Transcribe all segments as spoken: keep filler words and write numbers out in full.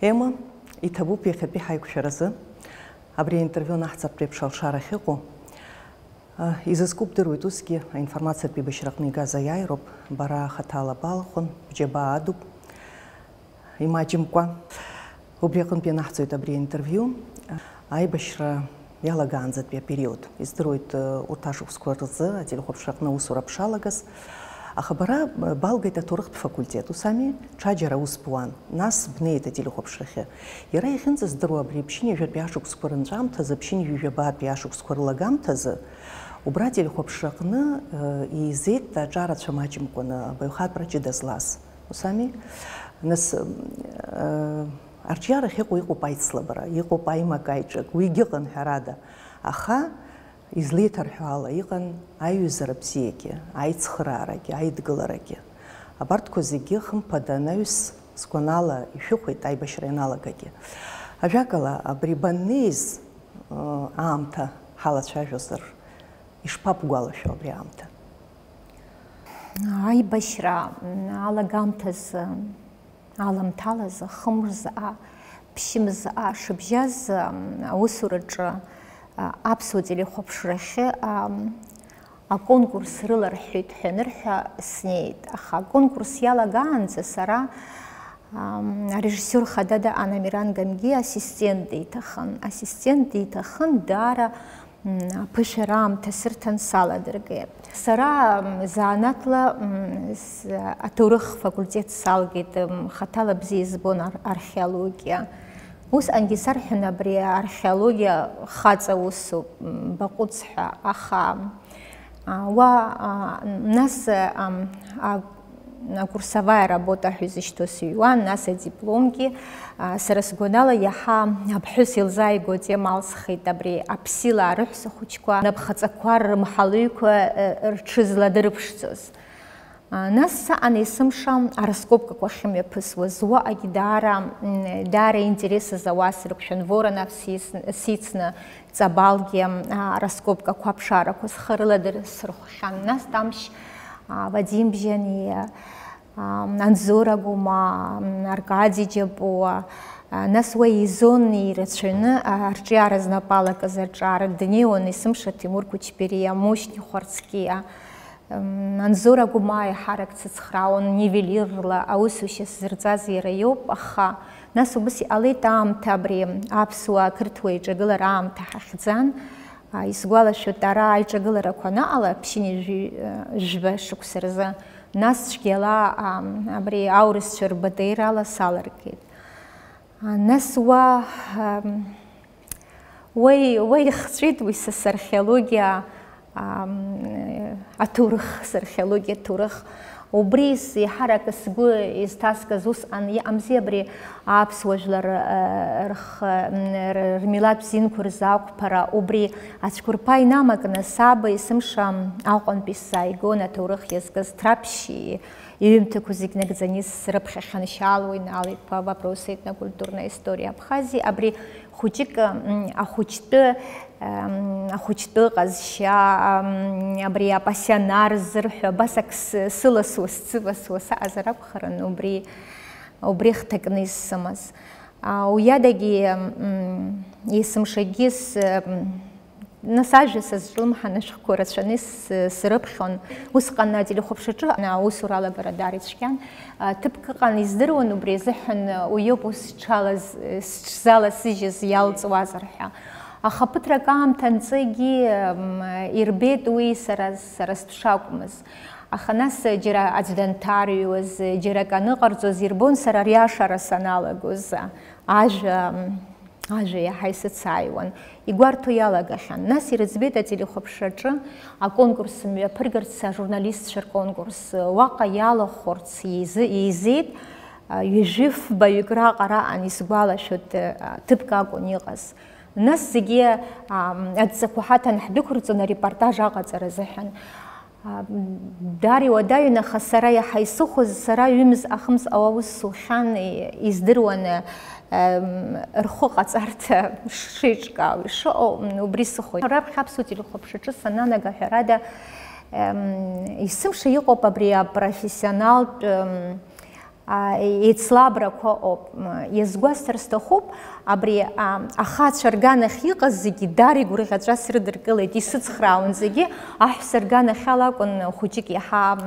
Ема, иҭабуп иахьатәи ҳаиқәшәаразы абри аинтервиу анаҳҵартә еиԥш алшара ахьыҟоу. Изызку бдыруеит, усгьы аинформациатә еибашьраҟны игаз аиааироуп, бара хаҭала балахәын, бџьабаа адуп, имаҷымкәа. Убри аҟынтә ианаҳҵоит абри аинтервиу. Аибашьра иалагаанӡатәи апериод. Издыруеит, урҭ ашықәсқәа рзы ателехәаԥшраҟны аусура бшалагаз. Аха бара балгеит аҭоурыхтә факультет, ус ами? Ҽаџьара аус буан. Нас бнеит ателехәаԥшрахьы. Иара иахьынӡаздыруа абри ԥшьынҩажәатәи ашықәсқәа рынҵәамҭазы, ԥшьынҩажәи жәабатәи ашықәсқәа рылагамҭазы, убра ателехәаԥшраҟны, э, еизеит аҿар ацәа маҷымкәаны, абаҩхатәра ҷыда злаз. Ус ами? Нас, э, арҿиарахь иҟоу иҟоуп аицлабра, иҟоуп аимак-аиҿак, уигьы ыҟан ҳәарада. Аха, излеиҭарҳәо ала, иҟан аиҩызара бзиагьы, аицхыраарагьы, аидгыларагьы. Абарҭқәа зегьы, хымԥада, анаҩс, сгәанала, ишәыхәеит аибашьра ианалагагьы. Ажәакала, абри баннеиз, э, аамҭа ҳалацәажәозар, ишԥабгәалашәо абри аамҭа? Аибашьра, м, алагамҭазы, аламҭалазы, хымзаа, ԥшьымзаа шыбжьаз, м, аусураҿы, а, аԥсуа телехәаԥшрахьы, ам, аконкурс рыларҳәеит ҳәа анырҳәа снеит. Аха аконкурс иалагаанӡа сара, ам, арежиссиор хадада Анамиран Гамгиа ассистент диҭахын. Ассистент диҭахын, даара, м, аԥышәара аамҭа сырҭан, саладыргеит. Сара, м, занааҭла, м, с-, аҭоурых факультет салгеит, м, хаҭала бзиа избон ар-, археологиа. Усҟангьы сарҳәон, абри археологиа хаҵа усуп, м, баҟәыҵ ҳәа, аха, а, уа, а, нас, а, а, акурсовая работа ҳәа изышьҭоу сыҩуан, нас адипломгьы, а, сара сгәанала, иаҳа аԥҳәыс илзааигәоу атема алсхит, абри аԥсилаа рыҳәса хәыҷқәа напхаҵақәа рымҳалыҩқәа, э, рҽызладырԥшӡоз. А, нас саан есымша араскопкақәа ахьымҩаԥысуаз, уаҟагь даара, м, даара интересыз ауаа срықәшәан, Воронов сиц-, сицны, Ҵабалгьы, а, араскопкақәа, аԥшаарақәа схы рыладырсырхәхьан. Нас Тамшь, а, Вадим Бжьаниа, а, Анзор Агәымаа, м, Аркади Џьапуа, а, нас уа еизон ирацәаҩны, а, арҿиара знапы алакыз аҿар днеиуан есымша Тимур Кучпериа, Мушьни Хәарцкиа. М, Анзор Агәымаа еиҳарак дсыцхраауан, нивелирла аусушьа сзырҵаз иара иоуп, аха нас убыс иҟалеит аамҭа, абри аԥсуа-ақырҭуа еиҿагылара аамҭа ҳахьӡан, а, исгәалашәоит, ара аиҿагыларақәа анаҟала, ԥшьынҩажәи, э, жәба шықәса рзы, нас цәгьала, а, абри аурысцәа рбатеирала салыргеит. А, нас уа, ам, уа, уа ихҵәеит уи са сархеологиа, ам, аҭоурых, сархеологиа аҭоурых. Убри с-, еиҳарак сгәы изҭаскыз усҟан иҟамзи абри аԥсуа жәлар, э, рх-, м, р-, рмилаҭ бзианқәа рзы ақәԥара, убри ацәқәырԥа инамакны саб есымша Аҟәантәи сзааигон аҭоурых иазкыз Ҭраԥшьи, иҩымҭақәа зегь нагӡаны срыԥхьахьан Шьалуа Инал-иԥа, Вопросы этнокультурной истории Абхазии, абри хәыҷык, м, ахәыҷтәы, м, ахәыҷтәы ҟазшьа, м, абри апассионар зырҳәо, абас ак с-, сыласуа, сцывасуа саҟазар акәхарын, убри, убри хҭакны исымаз. А, уиадагьы, м, есымшагьы с-, м, Нас ажәа сазҿлымҳан, ашәҟәқәа рацәаны с-, срыԥхьон. Усҟан ателехәаԥшраҿы аусура алагара даара ицәгьан. А, ҭыԥк ыҟан, издыруан, убри азыҳәан уиоуп ус сҽалаз-, сҽзаласыжьыз иалҵуазар ҳәа. Аха ԥыҭрак аамҭа анҵыгьы, м, ирбеит уи сара, сара стәы шакәмыз. Аха нас џьара аӡә данҭарҩуаз, џьара акы аныҟарҵоз ирбон сара ари ашара саналагоз. Ажәа, м, Ажәа иаҳа исыцааиуан, игәарҭо иалагахьан. Нас ирыӡбеит ателехәаԥшраҿы аконкурс мҩаԥыргарц, ажурналистцәа рконкурс. Уаҟа иалахәырц еизы-, еизеит, а, ҩажәи фбаҩык раҟара аан исгәалашәоит, а, ҭыԥк акәын иҟаз. Нас зегьы, а, адҵақәа ҳаҭан ҳдәықәырҵон арепортаж аҟаҵара азыҳәан. А, даара иуадаҩын, аха сара иаҳа исыхәоз, сара ҩымз-ахымз аус сухьан, и-, издыруаны, ем, рхәы ҟаҵарҭа шеиҿкаау ишыҟоу, м, убри сыхәоит. Раԥхьа аԥсуа телехәаԥшраҿы сананага, ҳәарада, ем, есымша иҟоуп абри апрофессионалтә, ем, еицлабрақәа ыҟоуп. Иазгәасҭар сҭахуп, абри ахацәа рганахь иҟаз зегьы даара игәырӷьаҵәа срыдыркылеит, исыцхраауан зегьы, аҳәса рганахьала акәын хәыҷык иаҳа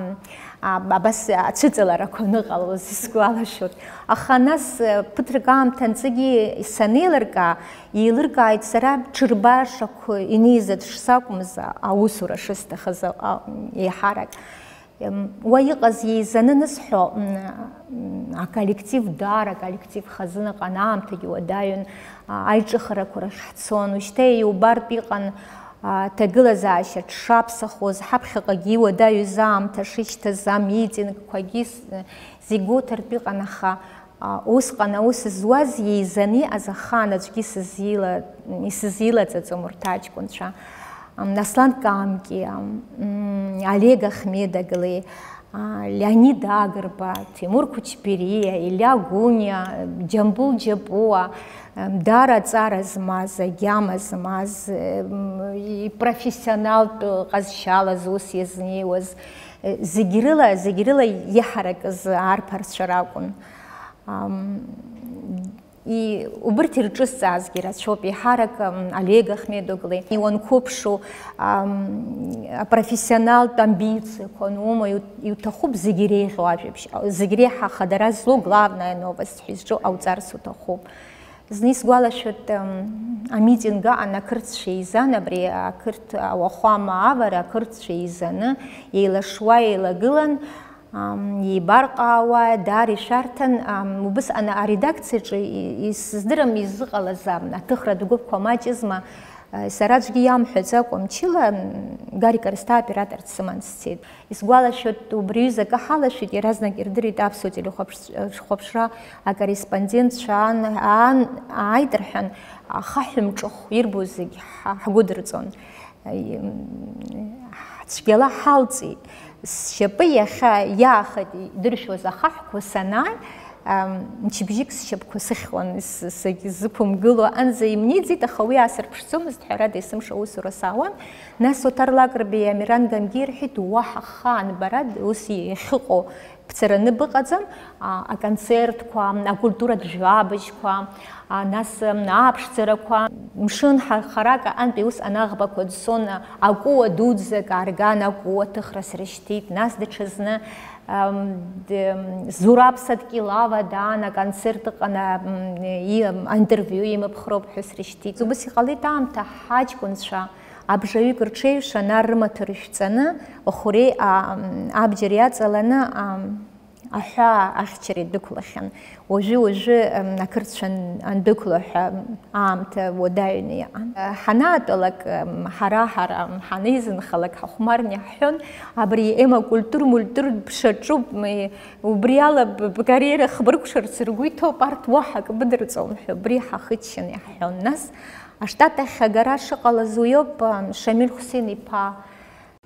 абас ацәыҵаларақәа аныҟалоз исгәалашәоит. Аха нас ԥыҭрак аамҭа анҵыгьы санеилыркаа, еилыркааит сара ҽырбашақә инеиз аӡә шсакәмыз, аусура шысҭахыз еиҳарак. Уа иҟаз еизаны анысҳәо, аколлектив, даара аколлектив хазын ыҟан, аамҭагьы уадаҩын, аиҿыхарақәа рахь ҳцон, ушьҭа иубартә иҟан, аҭагылазаашьа дшаԥсахоз, ҳаԥхьаҟагьы иуадаҩыз аамҭа шышьҭаз, амитингқәагьы зегь гәоуҭартә иҟан, аха Усҟан аус зуаз еизаны иҟаз ахаан аӡәгьы исызила-, исызилаҵаӡом урҭ аҷкәынцәа. Аслан Камки, Олег Ахмедаглы, Леонид Агрба, Тимур Кучпериа, Илиа Гуниа, Џьамбул Џьапуа, даара аҵара змаз, агьама змаз, ипрофессионалтә ҟазшьала зус иазнеиуаз, зегь рыла, зегь рыла иҳаракыз арԥарцәа ракәын. Ам, и-, убырҭ ирҿысҵаазгьы рацәоуп, еиҳарак, ам, Олег Ахмедоглы. Уанқәыԥшу, ам, апрофессионалтә амбициақәа ануома, иу-, иуҭахуп зегь иреиӷьу ажәабжь, зегь реиҳа ахадара злоу, главная новость ҳәа изҿу ҟауҵарц уҭахуп. Зны исгәалашәоит, ам, амитинг аҟан ақырҭцәа еизан, абри ақырҭ ауахәама авара ақырҭцәа еизаны, еилашуа еилагылан, Ам, еибарҟаауа, даара ишәарҭан, ам, убысҟан аредакциаҿы и-, исыздырам изыҟалаз, ам, аҭыхратә гәыԥқәа маҷызма, а, сара аӡәгьы иамҳәаӡакәа мчыла, м, Гарик Арсҭаа операторс дсыман сцеит. Исгәалашәоит, убри аҩыза акы ҳалашәеит, иаразнак ирдырит аԥсуа телехәаԥш-, хәаԥшра акорреспондентцәа аан, аан, ааит рҳәан, ахаҳә мҿыхә ирбоз зегь ҳа-, ҳгәыдырҵон. Цәгьала ҳалҵит. Сшьапы иахьа иаахеит идыршәуаз ахаҳәқәа санааи, ам, мчыбжьык сшьапқәа сыхьуан, с-, сагьзықәымгыло, анӡа имнеиӡеит, аха уи аасырԥшӡомызт, ҳәарада, есымша аусура саауан. Нас Оҭар Лакрбеи Амиран Гамгиа ирҳәеит, уаҳа хаан бара ус иахьыҟоу бцараны быҟаӡам, а, аконцертқәа, акультуратә жәабжьқәа, а, нас, м, аԥшӡарақәа, мшын ҳа-, харак аҟынтәи ус анаӷбақәа ӡсон, акәуа дуӡӡак аарган, акәуа ҭыхра срышьҭит, нас даҽазны, ам, д-, м, Зураб Садкилава даан, аконцерт ыҟан, а, м, и-, м, аинтервиу имыԥхроуп ҳәа срышьҭит. Убыс иҟалеит аамҭа ҳаҷкәынцәа абжаҩык рҽеиҩшаны, ар рымаҭәа рышәҵаны, Охәреи, а, м, абџьар иаҵаланы, а, аҳәаа ахьчара идәықәлахьан. Уажәы-уажәы, м, ақырҭцәа ан-, андәықәла ҳәа аамҭа уадаҩны иҟан. Ҳанаатәалак, м, ҳара-ҳара, м, ҳанеизынхалак, ҳахәмарны иаҳҳәон, абри Ема культур-мультур бшаҿуп, м, убри ала б-, бкариера хбыркәшарц ргәы иҭоуп, арҭ уаҳа акы быдырҵом ҳәа, убри ҳахыччаны иаҳҳәон. Нас Аштат ахь агара шыҟалаз уиоуп, м, Шамиль Хәсин-иԥа.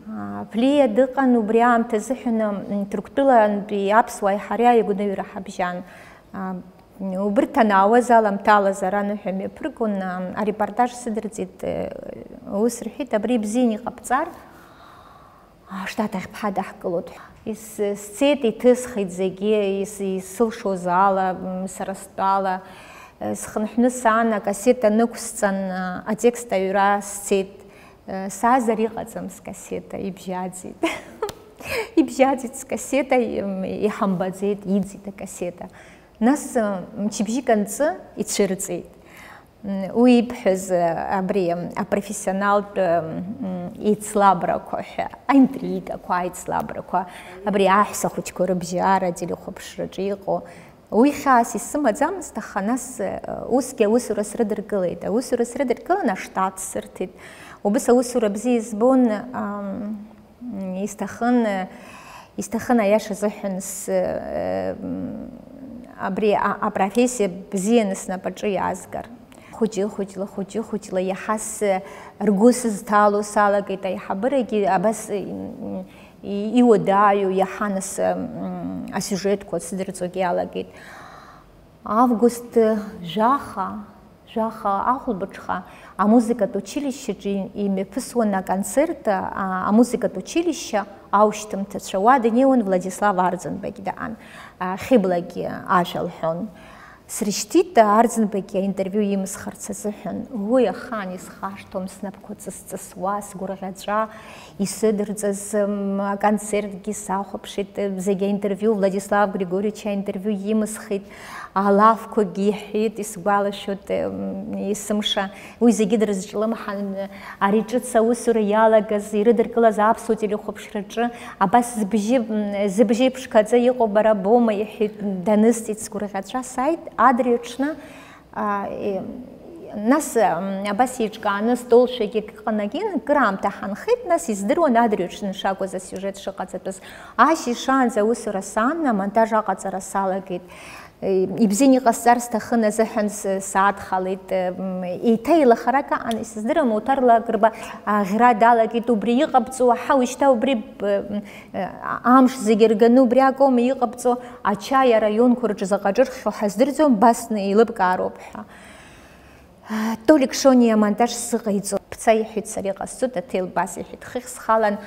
А, Плиа дыҟан убри аамҭазы ҳәаны, м, Ҭырқәтәылантәи аԥсуааи ҳареи аигәныҩра ҳабжьан. А, убырҭ анаауаз аламҭалаз ара аныҳәа мҩаԥыргон, а, арепортаж сыдырҵеит, э, ус рҳәеит, абри бзианы иҟабҵар, а, Штат ахь бҳадаҳкылоит. Ис-, сцеит, иҭысхит зегьы, ис-, исылшоз ала, м, сара стәала, э, схынҳәны саан, акассета нықәсҵан, а, атекст аҩра сцеит. Саазар иҟаӡам скассета, ибжьаӡит. Ибжьаӡит скассета, им, иҳамбаӡеит, иӡит акассета. Нас, м, мчыбжьык анҵы ицәырҵит. М, уи ибҳәаз, э, абри, м, апрофессионалтә, м, еицлабрақәа ҳәа, аинтригақәа, аицлабрақәа, абри аҳәса хәыҷқәа рыбжьара ателехәаԥшраҿы иҟоу, Уи хьаас исымаӡамызт, аха нас, э, усгьы аусура срыдыркылеит. Аусура срыдыркылан, аштат сырҭеит. Убыс аусура бзиа избон, ам, исҭахын, э, исҭахын аиаша азыҳәан с-, э, м, абри а-, апрофессиа бзианы снапаҿы иаазгар. Хәыҷы-хәыҷла, хәыҷы-хәыҷла иаҳа с-, ргәы сызҭало салагеит аиҳабырагьы, абас, м, И-, иуадаҩу иаҳа нас, м, асиужетқәа сыдырҵогьы иалагеит. Август жәаха, Жәаха ахәылбыҽха амузыкатә училищеҿы имҩаԥысуан аконцерт, а, амузыкатә училишьче аушьҭымҭацәа. Уа днеиуан Владислав Арӡынбагь даан, а, Хьыблагьы ажәа лҳәон. Срышьҭит Арӡынбагьы аинтервиу имысхырц азыҳәан. Уи ахаан исхашҭуам, снапқәа ҵыс-ҵысуа, сгәырӷьаҵәа исыдырҵаз, м, аконцертгьы сахәаԥшит, зегь аинтервиу, Владислав Григорьевич аинтервиу имысхит, алафқәагьы иҳәеит, исгәалашәоит, м, есымша. Уи зегьы дрызҿлымҳан, ари ҿыц аусура иалагаз, ирыдыркылаз аԥсуа телехәаԥшраҿы, абас зыбжьы, м, зыбжьы ԥшқаӡа иҟоу бара боума, иҳәеит, данысҵеит сгәырӷьаҵәа, сааит адырҩаҽны, а, е, нас, м, абас еиҿкааны столшәагьы ыҟан, акыр аамҭа ҳанхеит, нас издыруан адырҩаҽны шакәыз асиужет шыҟаҵатәыз. Ашьыжь шаанӡа аусура саан, амонтаж аҟаҵара салагеит. Ибзианы иҟасҵар сҭахын азыҳәан с-, саадхалеит. М, еиҭа еилахарак аҟан, исыздырам, Оҭар Лакрба аӷьра далагеит, убри иҟабҵо, аҳа, уажәшьҭа убри б-, м, а-, амш зегьы рганы убри акоума иҟабҵо, ачаи араионқәа рҿы заҟа ҿырххьоу ҳаздырӡом, басны еилыбкаароуп ҳәа. Толик Шониа амонтаж сзыҟаиҵо, бца, иҳәеит, сара иҟасҵоит, аҭел бас, иҳәеит, хыхь схалан,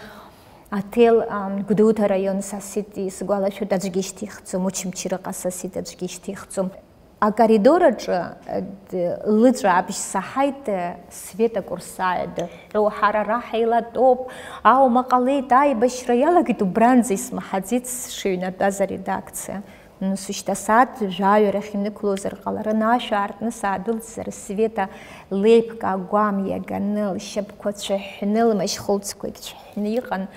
аҭел, ам, Гәдоуҭа араион сасит, исгәалашәоит, аӡәгьы ишьҭихӡом, Очамчыраҟа сасит, аӡәгьы ишьҭихӡом. Акоридор аҿы, э, д-, лыҵәаабжь саҳаит, э, Света Курсаиа дыҳәҳәо, ҳара ара ҳаилатәоуп, аума ҟалеит, аибашьра иалагеит, убранӡа исмаҳаӡеит сшыҩнатәаз аредакциа. Нас шьҭа асааҭ жәаҩа рахь инықәлозар ҟаларын, ашә аартны саадәылҵзар, Света леиԥка агәам иаганы, лшьапқәа цәыҳәны, лмашьхәылҵқәагь цәыҳәны иҟан.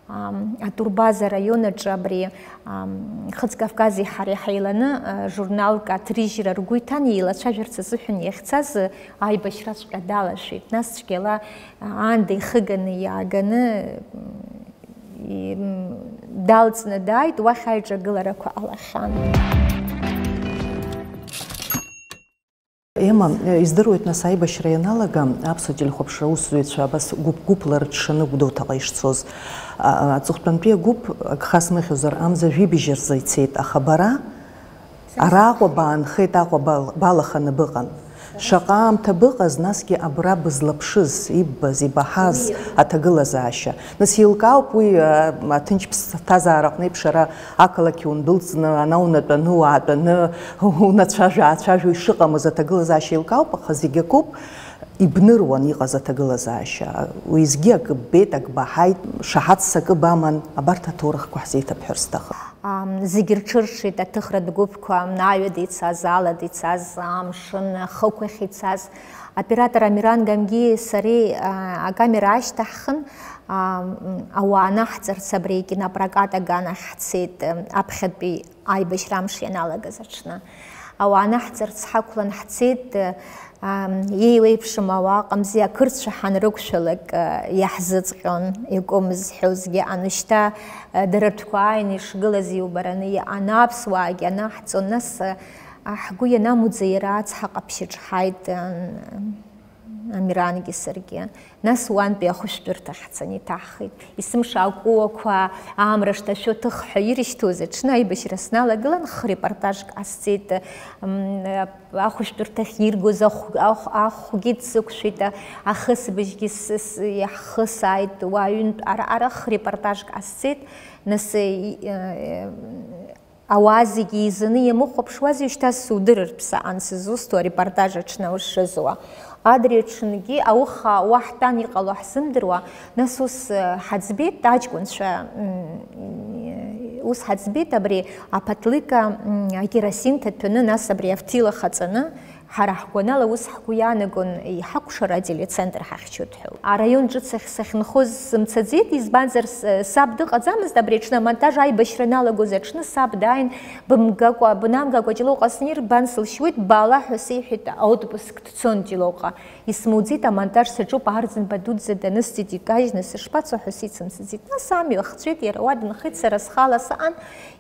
Ам, атурбаза араион аҿы абри, ам, Хыҵ Кавкази ҳареи ҳаиланы, а, журналк Аҭрыжьра ргәы иҭан, еилацәажәарц азыҳәан иахьцаз, аибашьраҵәҟьа далашәеит. Нас цәгьала, а, аанда ихыганы иааганы, м, и-, м, далҵны дааит, уахь аиҿагыларақәа ҟалахьан. Ема, издыруеит, нас, аибашьра ианалага, аԥсуа телехәаԥшра аусзуҩцәа абас гәыԥ-гәыԥла рыҽшаны Гәдоуҭаҟа ишцоз. А, аҵыхәтәантәи агәыԥ, агха смыхьуазар, амза жәибжь рзы ицеит, аха бара араҟа баанхеит, Аҟәа бал-, балаханы быҟан. Шаҟа аамҭа быҟаз, насгьы абра бызлаԥшыз, иббаз, ибаҳаз аҭагылазаашьа. Нас еилкаауп уи, а, аҭынч ԥсҭазаараҟны еиԥш ара ақалақь ундәылҵны, ана унатәаны, уаатәаны, унацәажәа-аацәажәо ишыҟамыз аҭагылазаашьа еилкаауп, аха зегь акоуп, ибныруан иҟаз аҭагылазаашьа. Уеизгьы акы ббеит, ак баҳаит, шаҳаҭс акы баман, абарҭ аҭоурыхқәа ҳзеиҭабҳәар сҭахын. Ам, зегь рҽыршеит, аҭыхратә гәыԥқәа, аҩада ицаз, алада ицаз, амшын, ахықә ахь ицаз. Оператор Амиран Гамгиеи сареи, а, акамера аашьҭаҳхын, ам, ауаа анаҳҵарц абри акинопрокат аганахь ҳцеит, ам, аԥхьатәи аибашьра амш ианалагаз аҽны. Ауаа анаҳҵарц ҳақәлан ҳцеит, ам, еиуеиԥшым ауаа ҟамзи, ақырҭцәа ҳанрықәшәалак, а, иаҳзыҵҟьон, иакәым зҳәозгьы, ан шьҭа, а, дара ртәқәа ааины ишгылаз иубараны иҟан, аԥсуаагьы анаҳҵон, нас, а, ҳгәы ианамуӡа иара ацҳа ҟаԥшь аҿы ҳааит, ан-, Амирангьы саргьы. Нас уантәи ахәышәтәырҭахь ҳцаны иҭаҳхит. Есымша акәуақәа, амра шҭашәо ҭых ҳәа ирышьҭоз аҽны аибашьра сналагылан, хрепортажк ҟасҵеит, м, ахәышәтәырҭахь иргоз ахә-, ахә-, ахәгьы ҵықәшәеит, ахысбыжьгьы с-, с-, иаҳхысааит, уа ҩынтә ара, ара хрепортажк ҟасҵеит, нас, и-, э, ауаа зегьы еизаны иамыхәаԥшуазеи, шьҭа судырыртә саан сызусҭоу арепортаж аҽны ушызуа. Адырҩаҽынгьы ауха уа ҳтәан иҟало ҳзымдыруа, нас ус, э, ҳаӡбеит, аҷкәынцәа, м, ус ҳаӡбеит, абри аԥаҭлыка, м, акеросин ҭаҭәаны, нас абри афҭил ахаҵаны, ҳара ҳгәанала ус ҳгәы иаанагон, иҳакәшара ателецентр ҳахьчоит ҳәа. Араион ҿыц ахь сахьынхоз сымцаӡеит, избанзар, с-, саб дыҟаӡамызт, абри аҽны амонтаж аибашьра аналагоз аҽны саб дааин, бымгакәа, бнамгакәа Ҷлоуҟа снеир, бан сылшьуеит, баала ҳәа сеиҳәеит, отпуск дцон Ҷлоуҟа. Исмуӡеит, амонтаж саҿуп, Арӡынба дуӡӡа данысҵеит, икажьны сышԥацо ҳәа сицымцаӡеит. Нас амҩа хҵәеит, иара уа дынхеит, сара схала саан,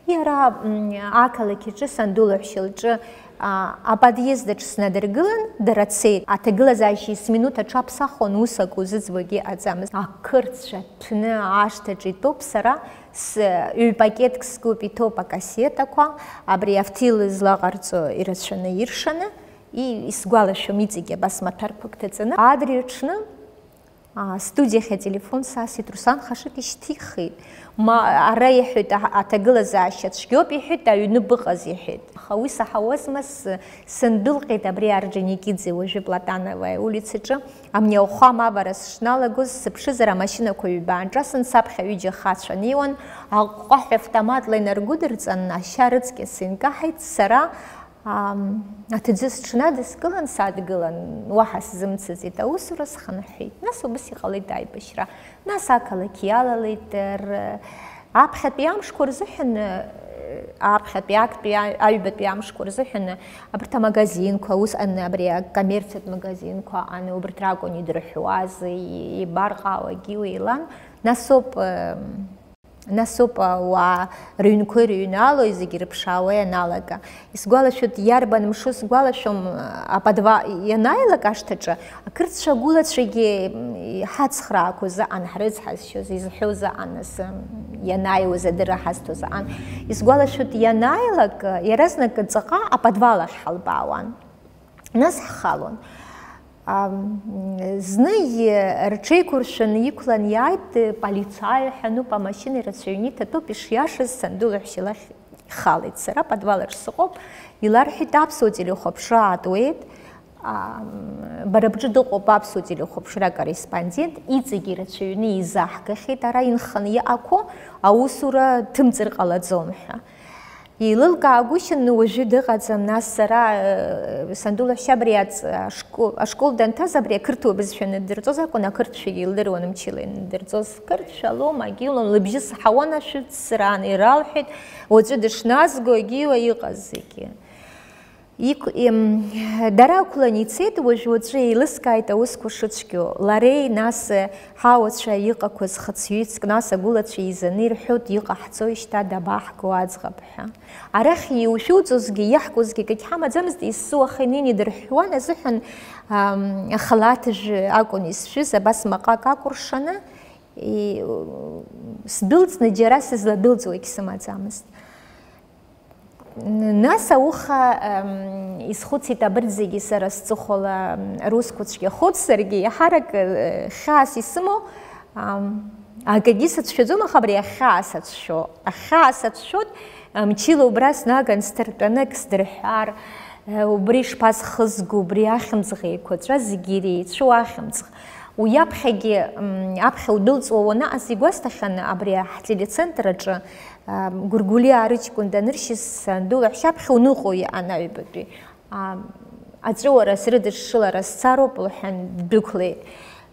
иара, м, ақалақь аҿы санду лаҳәшьа лҿы, а, аподъезд аҿы снадыргылан, дара цеит. Аҭагылазаашьа есминуҭ аҽаԥсахуан, ус акы узыӡбогьы ыҟаӡамызт. Ақырҭцәа ҭәны ашҭаҿы итәоуп сара, с-, ҩ-пакетк скуп, иҭоуп акассетақәа, абри афҭил злаҟарҵо ирацәаны иршаны, И-, исгәалашәом иҵегьы абас маҭәарқәак ҭаҵаны. Адырҩаҽны, аа, студиахь ателефон сасит, Руслан Хашык ишьҭихит. Ма, ара иҳәеит, аҳ-, аҭагылазаашьа цәгьоуп, иҳәеит, аҩны быҟаз, иҳәеит. Аха уи саҳауазма, с-, сындәылҟьеит абри Орджоникидзе, уажәы Платановая улицаҿы, амни ауахәама авара сышналагоз, сыԥшызар, амашьынақәа ҩба анҿасын, саԥхьа ҩыџьа хацәа неиуан, аҟәҟәаҳәа автоматла инаргәыдырҵан, ашьа рыцқьа сынкаҳаит, сара, Ам, аҭӡы сҽнадыскылан, садгылан, уаҳа сзымцаӡеит, аусура схынҳәит. Нас убыс иҟалеит аибашьра. Нас ақалақь иалалеит, р-, аԥхьатәи амшқәа рзыҳәан, аԥхьатәи актәи а-, аҩбатәи амшқәа рзыҳәан абарҭ амагазинқәа, усҟан абри акоммерциатә магазинқәа ан, убарҭ ракәын идырҳәуаз, и-, ибарҟаауагьы уеилан. Нас ауп, м, Нас ауп ауаа рыҩнқәа ирыҩналои зегьы рыԥшаауа ианалага. Исгәалашәоит, иарбан мшу сгәалашәом, аподвал ианааилак ашҭаҿы, ақырҭцәа агәылацәагьы, м, ҳацхраақәа заҟан ҳрыцҳазшьоз, изҳәо заҟан, нас, м, ианааиуаз адырра ҳазҭо заҟан. Исгәалашәоит, ианааилак, иаразнак ҵаҟа аподвал ахь ҳалбаауан. Нас ҳхалон. Ам, зны и-, рҽеиқәыршәаны иқәлан иааит, э, полицаи ҳәа, ну, амашьына ирацәаҩны иҭатәоуп, ишиашаз, санду лаҳәшьа лахь ихалеит. Сара подвал аҿы сыҟоуп, иларҳәеит, аԥсуа телехәаԥшра аатуеит. Ам, бара бҿы дыҟоуп аԥсуа телехәаԥшра акорреспондент, иҵегь ирацәаҩны изаҳгахьеит ара инханы иҟақәоу, аусура ҭымҵыр ҟалаӡом ҳәа. Еилылкаагәышьан, уажәы дыҟаӡам, нас сара, э, санду лаҳәшьа абри аҵ-, ашкол, ашкол данҭаз, абри ақырҭуа бызшәа анадырҵоз акәын, ақырҭшәагьы илдыруан мчыла инадырҵоз, қырҭшәа лоума, агьи лоума, лыбжьы саҳауан ашәыцраан, иралҳәеит, уаҵәы дышназго, агьиуа иҟаз зегьы. Иқ-, им, дара ықәлан ицеит, уажә уаҵәы еилыскааит аусқәа шыцәгьоу. Лареи, нас, э, ҳауацәа иҟақәаз хыцҩыцк, нас агәылацәа еизаны ирҳәоит, иҟаҳҵои шьҭа, дабаҳго аӡӷаб ҳәа. Арахь иушәуҵозгьы, иаҳкузгьы акгьы ҳамаӡамызт, есыуаха инеины идырҳәуан азыҳәан, ам, ахалаҭ ажә акәын исшәыз, абас маҟак акәыршаны, и-, сдәылҵны џьара сызладәылҵуагь сымаӡамызт. Н-, нас ауха, ам, исхәыцит абырҭ зегьы сара сҵыхәала, ам, русқәа цәгьахоит, саргьы иаҳарак, э, хьаас исымоу, ам, акагьы сацәшәаӡом, аха абри ахьаа сацәшәо. Ахьаа сацәшәоит, мчыла убра снаган сҭыртәаны ак сдырҳәар, э, убри шԥасхызго, убри ахьымӡӷ еиқәаҵәа зегьы иреицәоу ахьымӡӷ. Уи аԥхьагьы, м, аԥхьа удәылҵуа уанаҟаз игәасҭахьан абри ҳтелецентр аҿы, ам, Гәыргәлиаа рыҷкәын даныршьыз санду лаҳәшьа аԥхьа уныҟәо иҟан аҩбатәи. Ам, аҵәыуара срыдышшылара сцароуп, лҳәан, ддәықәлеит.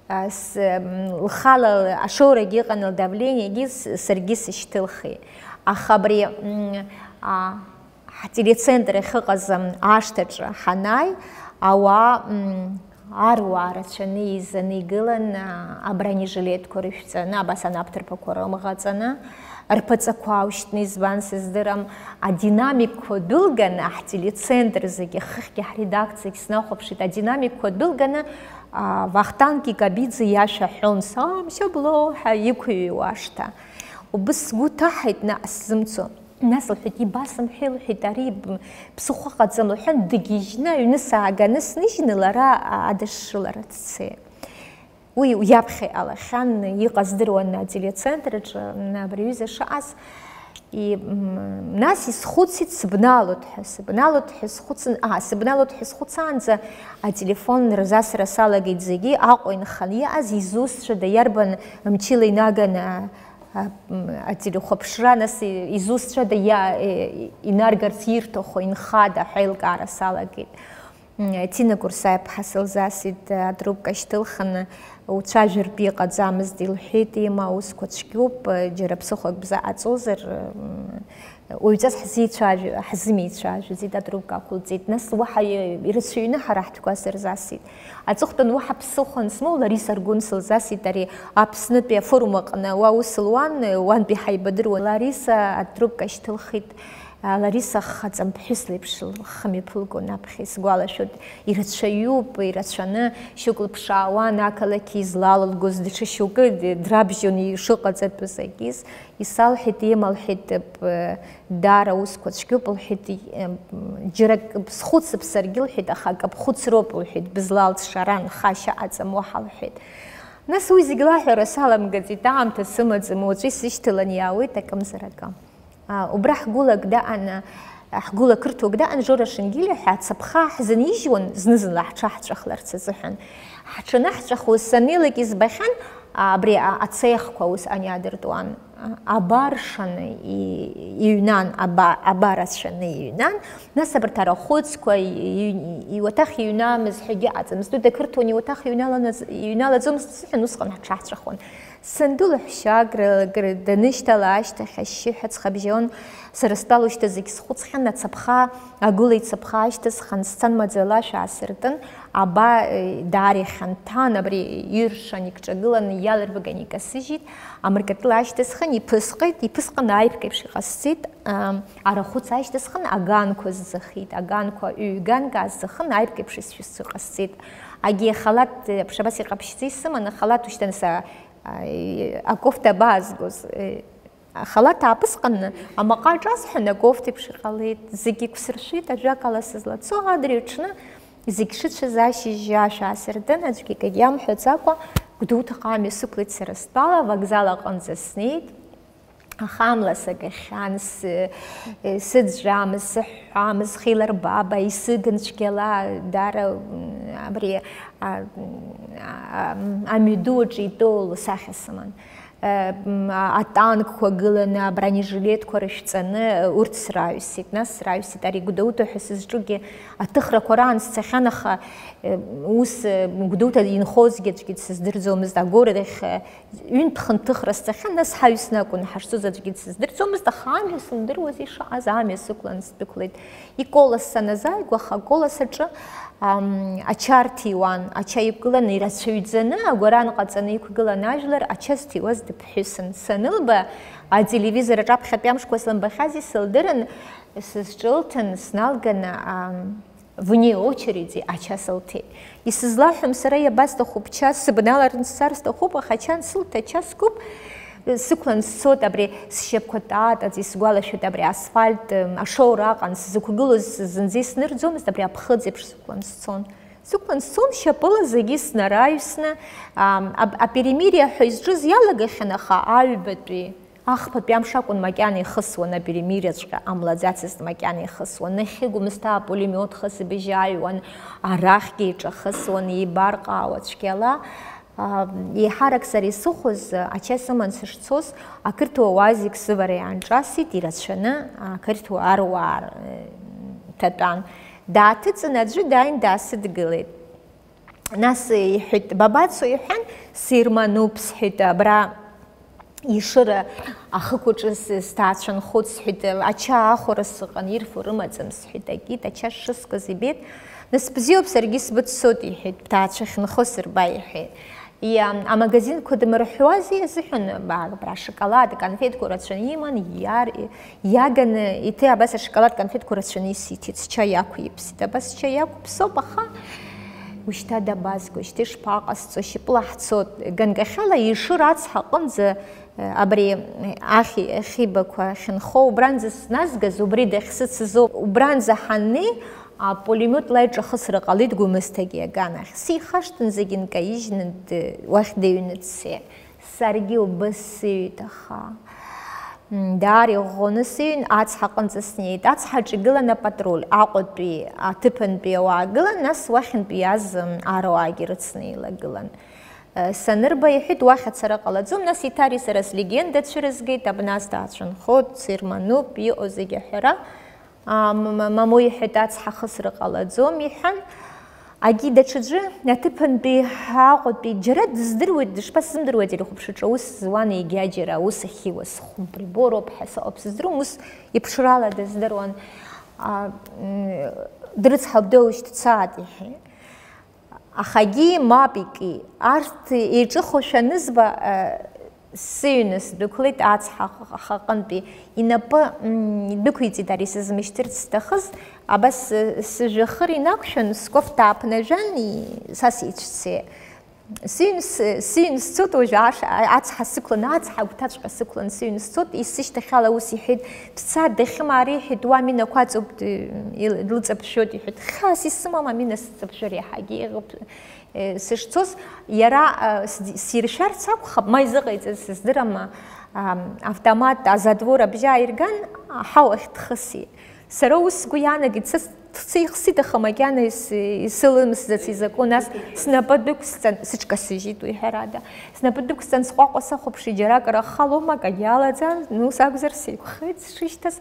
А, с-, м, лхала ашоурагьы ыҟан, лдавлениагьы с-, саргьы сышьҭылхит. Аха абри, м, а, ҳтелецентр ахьыҟаз, м, ашҭаҿы ҳанааи, ауаа, м, аруаа рацәаны еизаны игылан, а, абронежилетқәа рышәҵаны, абас анапҭырԥақәа рымӷаҵаны, рԥаҵақәа аушьҭны, избан сыздырам, адинамикқәа дәылганы, ҳтелецентр зегьы, хыхьгьы ҳредакциагь снахәаԥшит, адинамикқәа дәылганы, а, Вахтанг Икабиӡе иашәа ҳәон, самшьабло ҳәа иқәыҩуа ашҭа. Убыс сгәы ҭаҳаит наҟ сзымцо. Нас лҳәеит, ибасымҳәеи, лҳәеит, ари б-, ԥсыхәа ҟаҵам, лҳәан, дгьежьны аҩны сааганы сныжьны лара, а, адышшылара дцеит. Уи иаԥхьа иҟалахьан, иҟаз здыруан ателецентраҿы, абри аҩыза шыҟаз. И, м, нас исхәыцит, сыбналоит ҳәа, сыбналоит ҳәа схәыцын, а, сыбналоит ҳәа схәыцаанӡа ателефон рзасра салагеит зегьы, Аҟәа инханы иҟаз, изусҭцәада, иарбан мчыла инаганы, а, а, м, ателехәаԥшра, нас и-, изусҭцәада иа-, э, инаргарц ирҭаху, инхада ҳәа аилкаара салагеит. М, Ҭина Курсаиԥҳа сылзасит, атрубка шьҭылхын, уцәажәартә иҟаӡамызт, илҳәеит, има, аусқәа цәгьоуп, џьара ԥсыхәак бзаҟаҵозар, м, уаҩҵас ҳзеицәажәо-, ҳзымеицәажәаӡеит, атрубка ақәылҵеит. Нас уаҳа и-, ирацәаҩны ҳара ҳтәқәа сырзасит. Аҵыхәтәан уаҳа ԥсыхәа ансмоу, Лариса Аргәын сылзасит, ари Аԥснытәи афорум аҟны уа ус луан, уантәи ҳаибадыруан. Лариса атрубка шьҭылхит. Лариса хаҵамԥҳәыс леиԥш лхы мҩаԥылгон аԥхьа, исгәалашәоит, ирацәаҩуп, ирацәаны шьоук лыԥшаауан ақалақь излалылгоз, даҽа шьоукы драбжьон ишыҟаҵатәыз акиз. Исалҳәеит, ималҳәеит, даара аусқәа цәгьоуп, лҳәеит, џьара акы бсхәыцып саргьы, лҳәеит, аха акы бхәыцроуп, лҳәеит, бызлалҵша ара нхашьа аҵам уаҳа, лҳәеит. Нас уи зегь лаҳәара саламгаӡеит, аамҭа сымаӡам, уаҵәы исышьҭалан иаауеит акымзар акы. Убра ҳгәылак даан, ҳгәылак ырҭо ак даан, Жора Шенгелиа ҳәа ацаԥха ҳзынижьуан зны-зынла ҳҽаҳҵәахларц азыҳәан. Ҳҽанаҳҵәахуа саннеилак избахьан, абри ацеихқәа усҟан иаадыртуан. Абар шаны иҩнан, аба-, абар ацәаны иҩнан, нас абарҭ арахәыцқәа, иуаҭах иҩнамыз ҳәагьы аҵамызт, уи дақырҭуан, иуаҭах иҩналаӡомызт азыҳәан усҟан ҳҽаҳҵәахуан. Санду лаҳәшьа Агра данышьҭала ашьҭахь ашьшьыҳәа ҵхабжьон, сара стәала ушьҭа зегь схәыцхьан, ацаԥха, агәыла ицаԥха ашьҭысхын, сцан маӡала шәаасыртын, аба, даара ихьанҭан, абри иршан икҿагыланы, иалырбган икасыжьит, амыркатыла ашьҭысхын, иԥысҟеит, иԥысҟан аиԥк еиԥш иҟасҵеит, арахәыц ашьҭысхын, аганқәа ззахит, аганқәа ҩганк ааззахын, аиԥк еиԥш исҩызцәа ҟасҵеит. Агьи ахалаҭ, аԥшабас иҟаԥшьӡа исыман, ахалаҭ ушьҭан са акофта абаазгоз? Ахалаҭ ааԥысҟаны амаҟа аҿасҳәан, акофта еиԥш иҟалеит, зегь иқәсыршәеит, ажәакала, сызлацо адырҩаҽны зегь шыцәаз ашьыжь ашә аасыртын, аӡәгьы акагьы иамҳәаӡакәа, Гәдоуҭаҟа амҩа сықәлеит сара стәала, авокзал аҟынӡа снеит. Аха амла сагахьан, сыӡәӡәамыз, сыҳәҳәамыз, схы еиларбаба, исыгын цәгьала, даара абри амҩаду аҿы итәоу лсахьа сыман. Атанкқәа гыланы, абронежилетқәа рышәҵаны, урҭ сраҩсит, нас сраҩсит ари Гәдоуҭа ҳәа сызҿугьы аҭыхрақәа раан сцахьан, аха ус Гәдоуҭа инхозгьы аӡәгьы дсыздырӡомызт, агород ахь Ҩынтә-хынтә ҭыхра сцахьан, нас ҳаҩсны акәын ҳашцоз, аӡәгьы дсыздырӡомызт, аха амҩа сымдыруаз ишаҟаз, амҩа сықәлан сдәықәлеит. Иколас саназааигәаха, аколас аҿы, ам, ача рҭиуан, ача иқәгыланы ирацәаҩӡаны, агәаран ҟаҵаны иқәгылан ажәлар, ача зҭиуаз дыԥҳәысын. Санылба, ателевизор аҿаԥхьатәи амшқәа слымбахьази сылдырын, сызҿылҭын, сналганы, ам, Вне очереди ача сылҭеит. Исызлаҳәом сара иабасҭаху бча, сыбналарны сцар сҭахуп, аха ача ансылҭа, ача скуп, сықәлан сцот, абри сшьапқәа таа-тааӡа, исгәалашәоит, абри асфальт, м, ашоура аҟан сзықәгылоз зынӡа иснырӡомызт, абри аԥхыӡ еиԥш сықәлан сцон. Сықәлан сцон шьапыла зегьы снараҩсны, ам, ап-, аперемирие ҳәа изҿыз иалагахьан, аха аҩбатәи Ахԥатәи амш акәын макьана ихысуан, аперемириаҵәҟьа ҟамлаӡацызт, макьана ихысуан. Нахьхьи Гәымсҭа апулемиот хысыбжьы ааҩуан, арахьгьы иҿахысуан, еибарҟаауа цәгьала. А, еиҳарак сара исыхәоз, ача сыман сышцоз, ақырҭуа уазик сывара иаанҿасит, ирацәаны ақырҭуа аруаа, э, ҭатәан. Дааҭыҵын аӡәы дааин даасыдгылеит. Нас иҳәеит, бабацо, иҳәан, сирмануп, сҳәеит, абра Ешыра ахықәаҿы с-, сҭаацәа нхоит, сҳәеит, ача аахәара сыҟан, ирфо рымаӡам, сҳәеит, акит, ача шыскыз ибеит. Нас бзиоуп, саргьы сбыццот, иҳәеит, бҭаацәа ахьынхо сырба, иҳәеит. Иа-, амагазинқәа дмырҳәуази азыҳәан, ба-, абра ашоколад, аконфетқәа рацәаны иман, иар-, Иаганы, иҭи абас ашоколад конфетқәа рацәаны исиҭеит, сча иақәиԥсеит. Абас сча иақәыԥсоуп, аха ушьҭа дабазго, шьҭа ишԥаҟасҵо, шьапыла ҳцот. Ганкахьала Ешыра ацҳа аҟынӡа, э, абри, э, ахьи-, ахьибақәа ахьынхо, убранӡа сназгаз, убри дахьсыцыз ауп. Убранӡа ҳаннеи, апулемиотла аиҿахысра ҟалеит Гәымсҭагьы аганахь. Сихашҭын, зегь нкаижьны д-, уахь дыҩны дцеит. Саргьы убыс сыҩит, аха, м, даара иӷәӷәаны сыҩын, ацҳа аҟынӡа снеит. Ацҳаҿы игылан апатруль, Аҟәатәи аҭыԥантәи ауаа гылан, нас уахьынтәи иааз, м, аруаагьы рыцны еилагылан. Э, санырба, иҳәеит, уахь ацара ҟалаӡом, нас Иҭари сара слегенда цәырызгеит, абна сҭаацәа нхоит, сирмануп, иҟоу зегь аҳәара. А, м-, м-, мамоу иҳәеит, ацҳа ахысра ҟалаӡом, иҳәан. Агьи даҽаӡәы, аҭыԥантәи, Аҟәатәи, џьара дыздыруеит, дышԥасзымдыруеи, ателехәаԥшраҿы аус зуан, егьа џьара аус ахьиуаз, хәы прибороуп ҳәа сыҟоуп сыздыруам, ус иԥшрала дыздыруан. А, м, дрыцҳауп, доушьҭ, дцааит, иҳәеит. Ахагьы мап икит. Арҭ еиҿыхошәа анызба, э, Сыҩны сдәықәлеит ацҳа ахаҟынтәи. Инапы, мм, идәықәиҵеит ари сызмышьҭырц сҭахыз. Абас, э, сыжәҩахыр инақәшәан, скофта ааԥнажәан, и-, са сеицәцеит. Сыҩн с-, сыҩн сцоит уажәы аш-, а-, ацҳа сықәланы, ацҳа агәҭаҵәҟьа сықәланы сыҩн сцоит, исышьҭахьала ус иҳәеит, дца, дахьымаар иҳәеит, уа Амина қәаҵоуп, д-, ил-, длыҵаԥшәоит, иҳәеит, хьаас исымам, Амина сыҵаԥшәар иаҳагьы еиӷьуп, э, сышцоз, иара, э, сд-, сиршәарц акәхап, ма изыҟаиҵаз сыздырам, ам, автомат азадвор абжьы ааирган, аҳауахь дхысит. Сара ус сгәы иаанагеит, са сыхсит, аха макьана ис-, исылымсӡац изакәу, нас снапы дәықәсҵан, сыҽкасыжьит уи ҳәарада. Снапы дәықәсҵан сҟәаҟәа сахәаԥшит, џьаракыр ахалома, акагьы алаӡам, ну, сакәзар сеиқәхеит сшышьҭаз.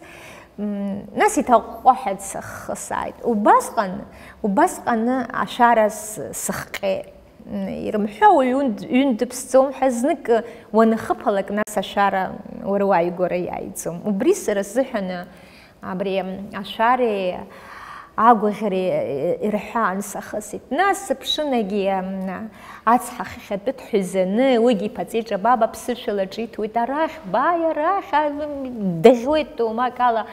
М, нас иҭаҟәҟәаҳәа схысааит. Убасҟан, убасҟаны ашәара с-, сыхҟьеит. М, ирымҳәо уаҩ ҩын-, ҩын дыԥсӡом ҳәа, знык уанахыԥалак, нас ашәара уара уааигәара иааиӡом. Убри сара сзыҳәан абри ашәареи агәаӷьреи ирҳәаан сахысит. Нас сыԥшын, егьи, м, ацҳа хыхьатәы дҳәазаны, уигьы иԥаҵеиҿ абаба ԥсышәала ҿиҭуеит, арахь бааи, арахь, а, м, дыӷьуеит тумак ала.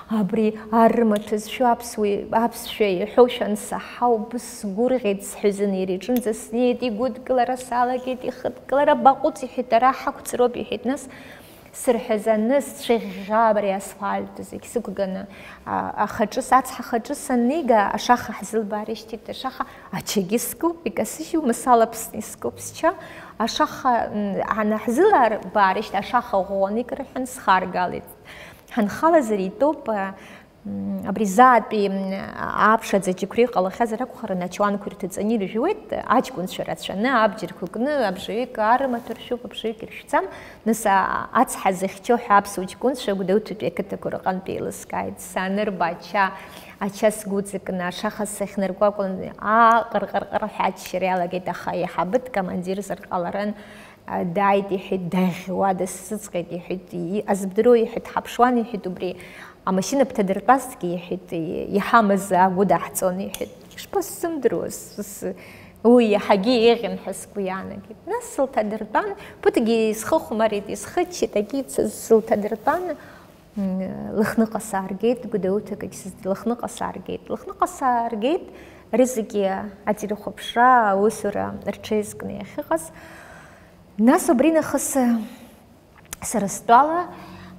Абри армаҭәа зшәу аԥсуа, аԥсшәа иҳәоушәа ансаҳау, бысгәырӷьеит, сҳәазаны иара иҿынӡа снеит, игәыдкылара салагеит, ихыдкылара баҟәыҵ, иҳәеит, ара ҳақәҵроуп, иҳәеит, нас сырҳәазаны сцәыӷьӷьа абри асфальт зегь сықәганы, а, ахаҿы, ацҳа хаҿы саннеига, ашаха ҳзылбаарышьҭит, ашаха ачагьы скуп, икасыжьума, салаԥсны искуп сча, ашаха, м, анаҳзылбаарышьҭ, ашаха ӷәӷәаны икрыҳәан схаргалеит. Ҳанхалазар итәоуп, а, м, абри заатәи, м, аԥшаӡа џьықәреи ҟалахьазар акәхарын, ачуанқәа ирҭаҵаны иржәуеит, аҷкәынцәа рацәаны, абџьарқәа кны, абжаҩык арымаҭәа ршәуп, абжаҩык иршәӡам, нас, а, ацҳа зыхьчо ҳәа аԥсуа ҷкәынцәа Гәдоуҭатәи ақыҭақәа рҟынтә еилыскааит, санырба ача, ача сгәыҵакны, ашаха сахьнаркәакәан, ааҟырҟырҟыр ҳәа аччара иалагеит, аха аиҳабы дкомандирзар ҟаларын, а, дааит, иҳәеит, даӷьуа дысзыҵҟьеит, иҳәеит, и-, азбдыруа, иҳәеит, ҳаԥшуан, иҳәеит, убри амашьына бҭадыртәазҭгьы, иҳәеит, и-, иҳамаз агәы даҳҵон, иҳәеит, ишԥасзымдыруаз, с-, уи иаҳагьы еиӷьын ҳәа сгәы иаанагеит. Нас сылҭадыртәан, ԥыҭгьы исхыхәмарит, исхыччеит, акы ицыз сылҭадыртәан, м, Лыхныҟа сааргеит, Гәдоуҭак агь сыз-, Лыхныҟа сааргеит. Лыхныҟа сааргеит, ари зегьы ателехәаԥшра аусура рҽеизкны иахьыҟаз. Нас убри нахыс, сара стәала,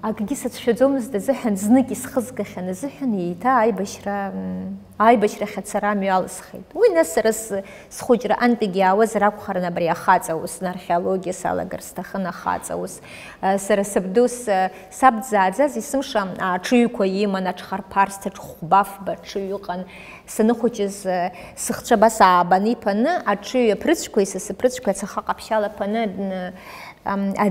акгьы сацәшәаӡомызт азыҳәан, знык исхызгахьан азыҳәан, еиҭа аибашьра, м, аибашьрахь ацара амҩа алысхит. Уи нас сара с-, схәыҷра антәигьы иаауазар акәхарын абри ахаҵа ус, археологиа салагар сҭахын ахаҵа ус. Э, сара сабду с-, саб дзааӡаз есымша аҽыҩқәа иман, аҽхарԥарсҭа, аҽхәбафба аҽыҩ ыҟан. Саныхәыҷыз, э, сыхцәа абас аабаны иԥаны, аҽыҩ аԥрыцәқәеи са сыԥрыцәқәеи ацаха ҟаԥшьала ԥаны, ам, а,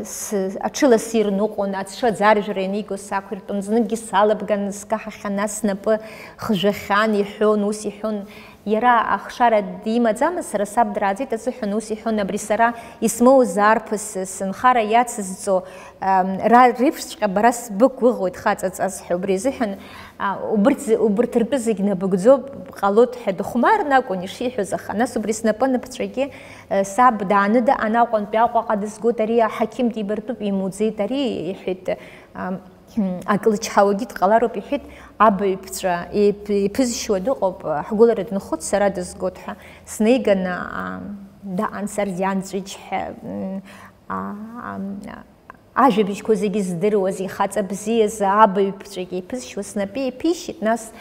с-, аҽыла сирныҟәон, аҽы аӡаржәра ианиго сақәиртәон, зныкгьы салабган, скаҳахьан, нас снапы хжәахьан, иҳәон, ус иҳәон. Иара ахшара димаӡамызт, сара саб драаӡеит азыҳәан ус иҳәон, абри сара исмоуз арԥыс, сынхара иацызҵо, ам, ра-, реиԥшҵәҟьа бара сбықәгәыӷуеит хаҵаҵас ҳәа, убри азыҳәан, а, убырҭ зе-, убырҭ ртәы зегь набыгӡо ҟалоит ҳәа дыхәмарны акәын ишиҳәоз, аха нас убри снапы аныԥҵәагьы, э, саб дааны дыҟан Аҟәантәи Аҟәаҟа дызгоит, ари аҳақьым дибартәуп, имуӡеит ари, иҳәеит, ам, Аклычҳауагьы дҟалароуп, иҳәеит, абаҩԥҵәа иԥ-, иԥызшьуа дыҟоуп, ҳгәылара дынхоит, сара дызгоит ҳәа. Снеиганы, аа, даан Сардиан Ҵәыџь ҳәа, м, аа, ам, ажәабжьқәа зегьы здыруаз, ихаҵа бзиаз, абаҩԥҵәагьы иԥызшьуа снапы иаԥишьит, нас,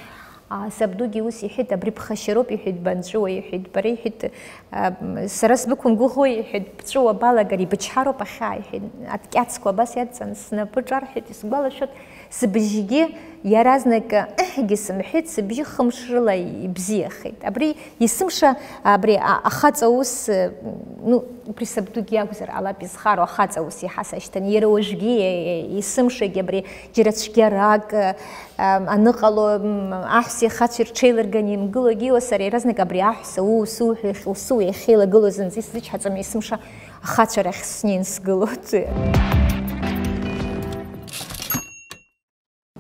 аа, сабдугьы ус иҳәеит, абри ԥхашьароуп, иҳәеит, банҵәуа, иҳәеит, бара, иҳәеит, Ам, сара сбықәымгәыӷуеи, иҳәеит, бҵәыуа балагар, ибычҳароуп ахьаа, иҳәеит, аҭкьацқәа абас иадҵан, снапы ҿарҳәеит, исгәалашәоит, сыбжьгьы иаразнак, ыҳгьы сымҳәеит, сыбжьы хымш рыла ибзиахеит. Абри есымша, абри а-, ахаҵа ус, ну, убри сабдугьы иакәзар ҟалап изхароу, ахаҵа ус иаҳа сашьҭан, иара уажәгьы, е-, е-, есымшагьы абри џьара цәгьарак, Ам, аныҟало, м, аҳәса ихацәа ирҽеилырган имгылогьы, уа сара иаразнак абри аҳәса, уу, су ҳәа иахь-, усу иахьеилагылоу зынӡа исзычҳаӡом, есымша ахацәа рахь снеин сгылоит.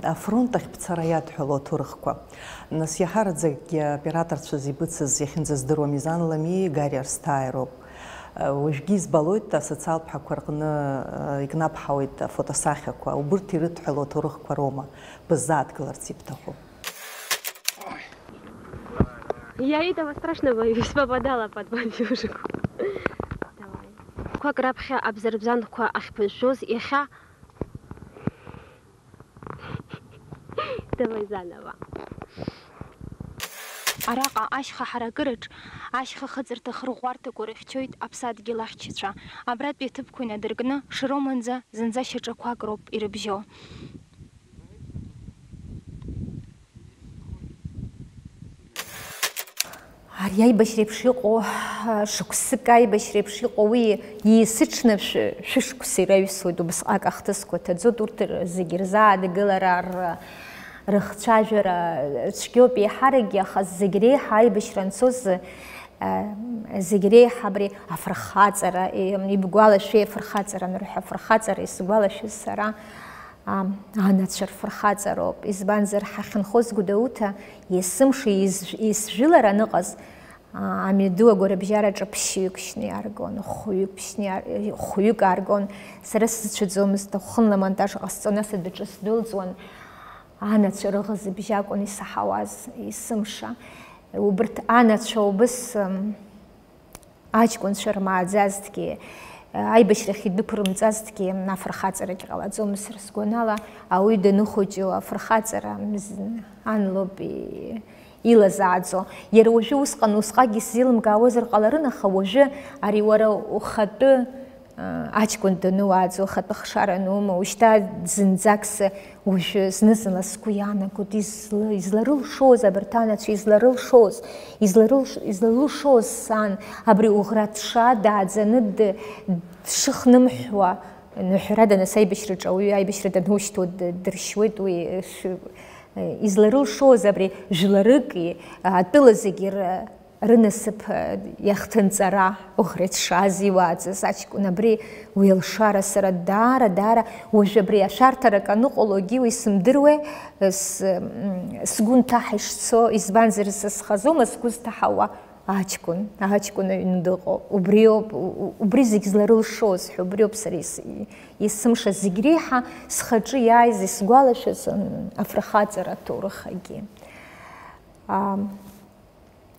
Афронт ахь бцара иадҳәалоу аҭоурыхқәа. Нас иаҳараӡакгьы аоператорцәа зибыцыз иахьынӡаздыруа Мизан Ламиеи Гари Арсҭааи роуп. Уажәгьы избалоит асоциалтә ҳәақәа рҟны икнаԥҳауеит афотосахьақәа, убырҭ ирыдҳәалоу аҭоурыхқәа роума быззааҭгыларц ибҭаху? Я этого страшно боюсь, попадала под бомбёжку. Давай. Қәак раԥхьа абзарбзанқәа ахьԥыжәжәоз иахьа. Давай заново. Араҟа ашьха ҳаракыраҿ ашьха хыҵырҭа хырӷәӷәарҭақәа рыхьчоит аԥсадгьыл ахьчацәа. Абратәи аҭыԥқәа инадыркны Шароманӡа зынӡа шьаҿақәак роуп ирыбжьоу. Ари аибашьра еиԥш иҟоу, шықәсык аибашьра еиԥш иҟоу уи есыҽны шәышықәса ираҩсуеит, убысҟак ахҭысқәа ҭаӡоит, урҭ зегьы рзааҭгылара, рыхцәажәара цәгьоуп еиҳаракгьы, аха зегь реиҳа аибашьра анцоз, зегь реиҳа абри афырхаҵара, ибгәалашәеи афырхаҵара анырҳәа, афырхаҵара исгәалашәоз сара, Анацәа рфырхаҵароуп, избанзар, ҳахьынхоз Гәдоуҭа есымша ес-, есжәылара аныҟаз, амҩаду агәарабжьараҿы ԥшьҩык шьны иааргон, хәҩык шьны иаар-, хәҩык ааргон. Сара сзыцәаӡомызт, уахынла амонтаж ҟасҵо, нас адәаҿы сдәылҵуан. Анацәа рыӷызбжьы акәын исаҳауаз есымша. Убырҭ анацәа убыс, м, Аҷкәынцәа рмааӡазҭгьы, аибашьрахь идәықәырымҵазҭгьы, афырхаҵарагь ҟалаӡомызт, сара сгәанала, ауаҩы даныхәыҷу афырхаҵара мз-, ан лоуп и-, илазааӡо. Иара уажәы усҟан усҟак исзеилымкаауазар ҟаларын, аха уажәы ари уара ухатәы, а, аҷкәын дануааӡо, ухатәы хшара анума, ушьҭа зынӡакс Уажәы зны-зынла сгәы иаанагоит, изла-, изларылшоз абарҭ анацәа, изларылшоз, изларылш-, излалылшоз сан, абри уӷраҭша дааӡаны д-, дшыхнымҳәуа, ҳәарада, нас аибашьраҿы ауаҩы аибашьра данушьҭуа д-, дыршьуеит уи, ш-, изларылшоз абри жәларыки, атәыла зегьы р-, Рынасыԥ, э, иахҭынҵара, уӷра иҭшаз, иуааӡаз аҷкәын абри, уи алшара сара даара, даара, уажә абри ашәарҭарак аныҟалогьы уи сымдыруеи, э, с-, м, сгәы нҭаҳа ишцо, избанзар, са схазоума сгәы зҭаҳауа аҷкәын, аҷкәын аҩны дыҟоуп, убриоуп, у-, у-, убри зегь зларылшоз ҳәа, убриоуп сара ис-, и-, есымша зегь реиҳа схаҿы иааиз, исгәалашәаз, м, афырхаҵара аҭоурыхагьы. Ам,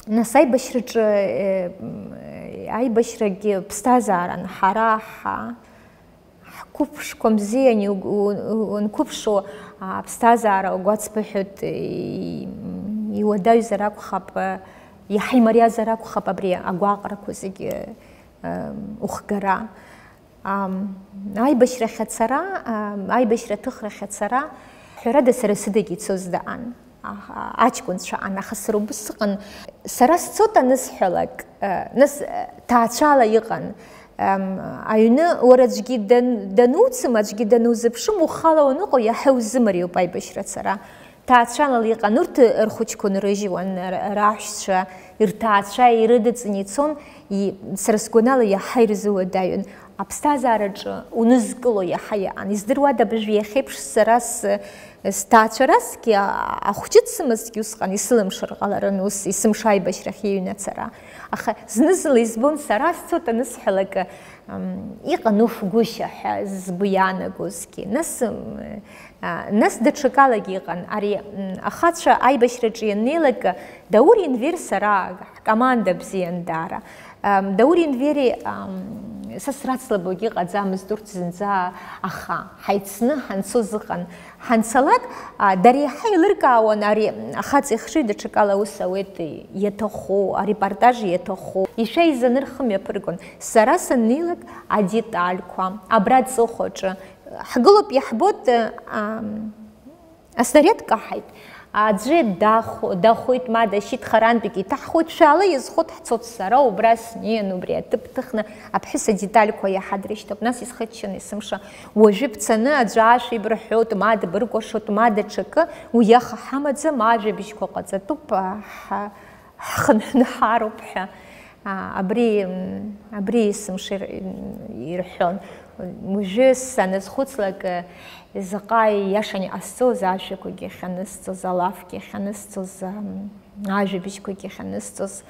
Нас аибашьраҿы, э, м, аибашьрагьы ԥсҭазааран, ҳара ҳа-, ҳқәыԥшқәа мзиан иу-, у-, у-, уанқәыԥшуа, аԥсҭазаара угәацԥыҳәоит, и-, иуадаҩзар акәхап, э, иаҳа имариазар акәхап абри агәаҟрақәа зегьы, э, ухгара. Ам, аибашьрахь ацара, ам, аибашьра аҭыхрахь ацара, ҳәарада, сара сыдагьы ицоз даан, аха, аҷкәынцәа ан, аха сара убыс сыҟан. Сара сцот анысҳәалак, э, нас, э, ҭаацәала иҟан. Ам, аҩны уара аӡәгьы дан-, дануцым, аӡәгьы данузыԥшым, ухала уаныҟоу иаҳа иузымариоуп аибашьра ацара. Ҭаацәалала иҟан, урҭ рхәыҷқәа нрыжьуан, р-, раҳәшьцәа, рҭаацәа ирыдыҵны ицон, и-, сара сгәанала иаҳа ирзыуадаҩын. Аԥсҭазаараҿы унызкыло иаҳа иаан. Издыруада, абыржә иахьеиԥш сара с-, сҭаацәа расгьы, а-, ахәҷы дсымазҭгьы усҟан исылымшар ҟаларын ус, есымша аибашьрахь иҩнацара. Аха зны-зынла избон сара сцот анысҳәалак, ам, иҟан уфгәышьа ҳәа згәы иаанагозгьы. Нас, м, А, нас даҽакалагьы иҟан. Ари, м, ахацәа аибашьраҿы ианнеилак, Даур Енвер сара ҳкоманда бзиан даара. Ам, Даур Енвери, ам, са срацлабогьы ыҟаӡамызт урҭ зынӡа, аха ҳаицны ҳанцоз ыҟан. Ҳанцалак, а, дара иаҳа еилыркаауан ари ахаҵа ихшыҩ даҽакала аус ауеит иаҭаху, арепортаж иаҭаху. Ишәа изаны рхы мҩаԥыргон. Сара саннеилак адетальқәа, абра аҵыхәаҿы, Ҳгылоуп, иаҳбоит, ам, аснариад каҳаит. Аӡәы дахо-, дахоит, ма дашьит, харантәгьы иҭаҳхуеит, шәаала, иазхоит, ҳцоит, сара убра снеин, убри аҭыԥ ҭыхны, аԥҳәыс адетальқәа иаҳа дрышьҭоуп, нас исхыччон есымша. Уажәы бцаны аӡәы ашәа ибырҳәоит, ма дбыркәашоит, ма даҽакы, уи иаха ҳамаӡам, ажәабжьқәа ҟаҵатәуп, ҳа-, ҳхынҳәны ҳароуп ҳәа. А, абри, м, абри есымша ир-, ирҳәон. Уажәы саназхәыцлак, э, заҟа ииашан иҟасҵоз, ажәақәагьы ахьанысҵоз, алафгьы ахьанысҵоз, ам, ажәабжьқәагьы ахьанысҵоз.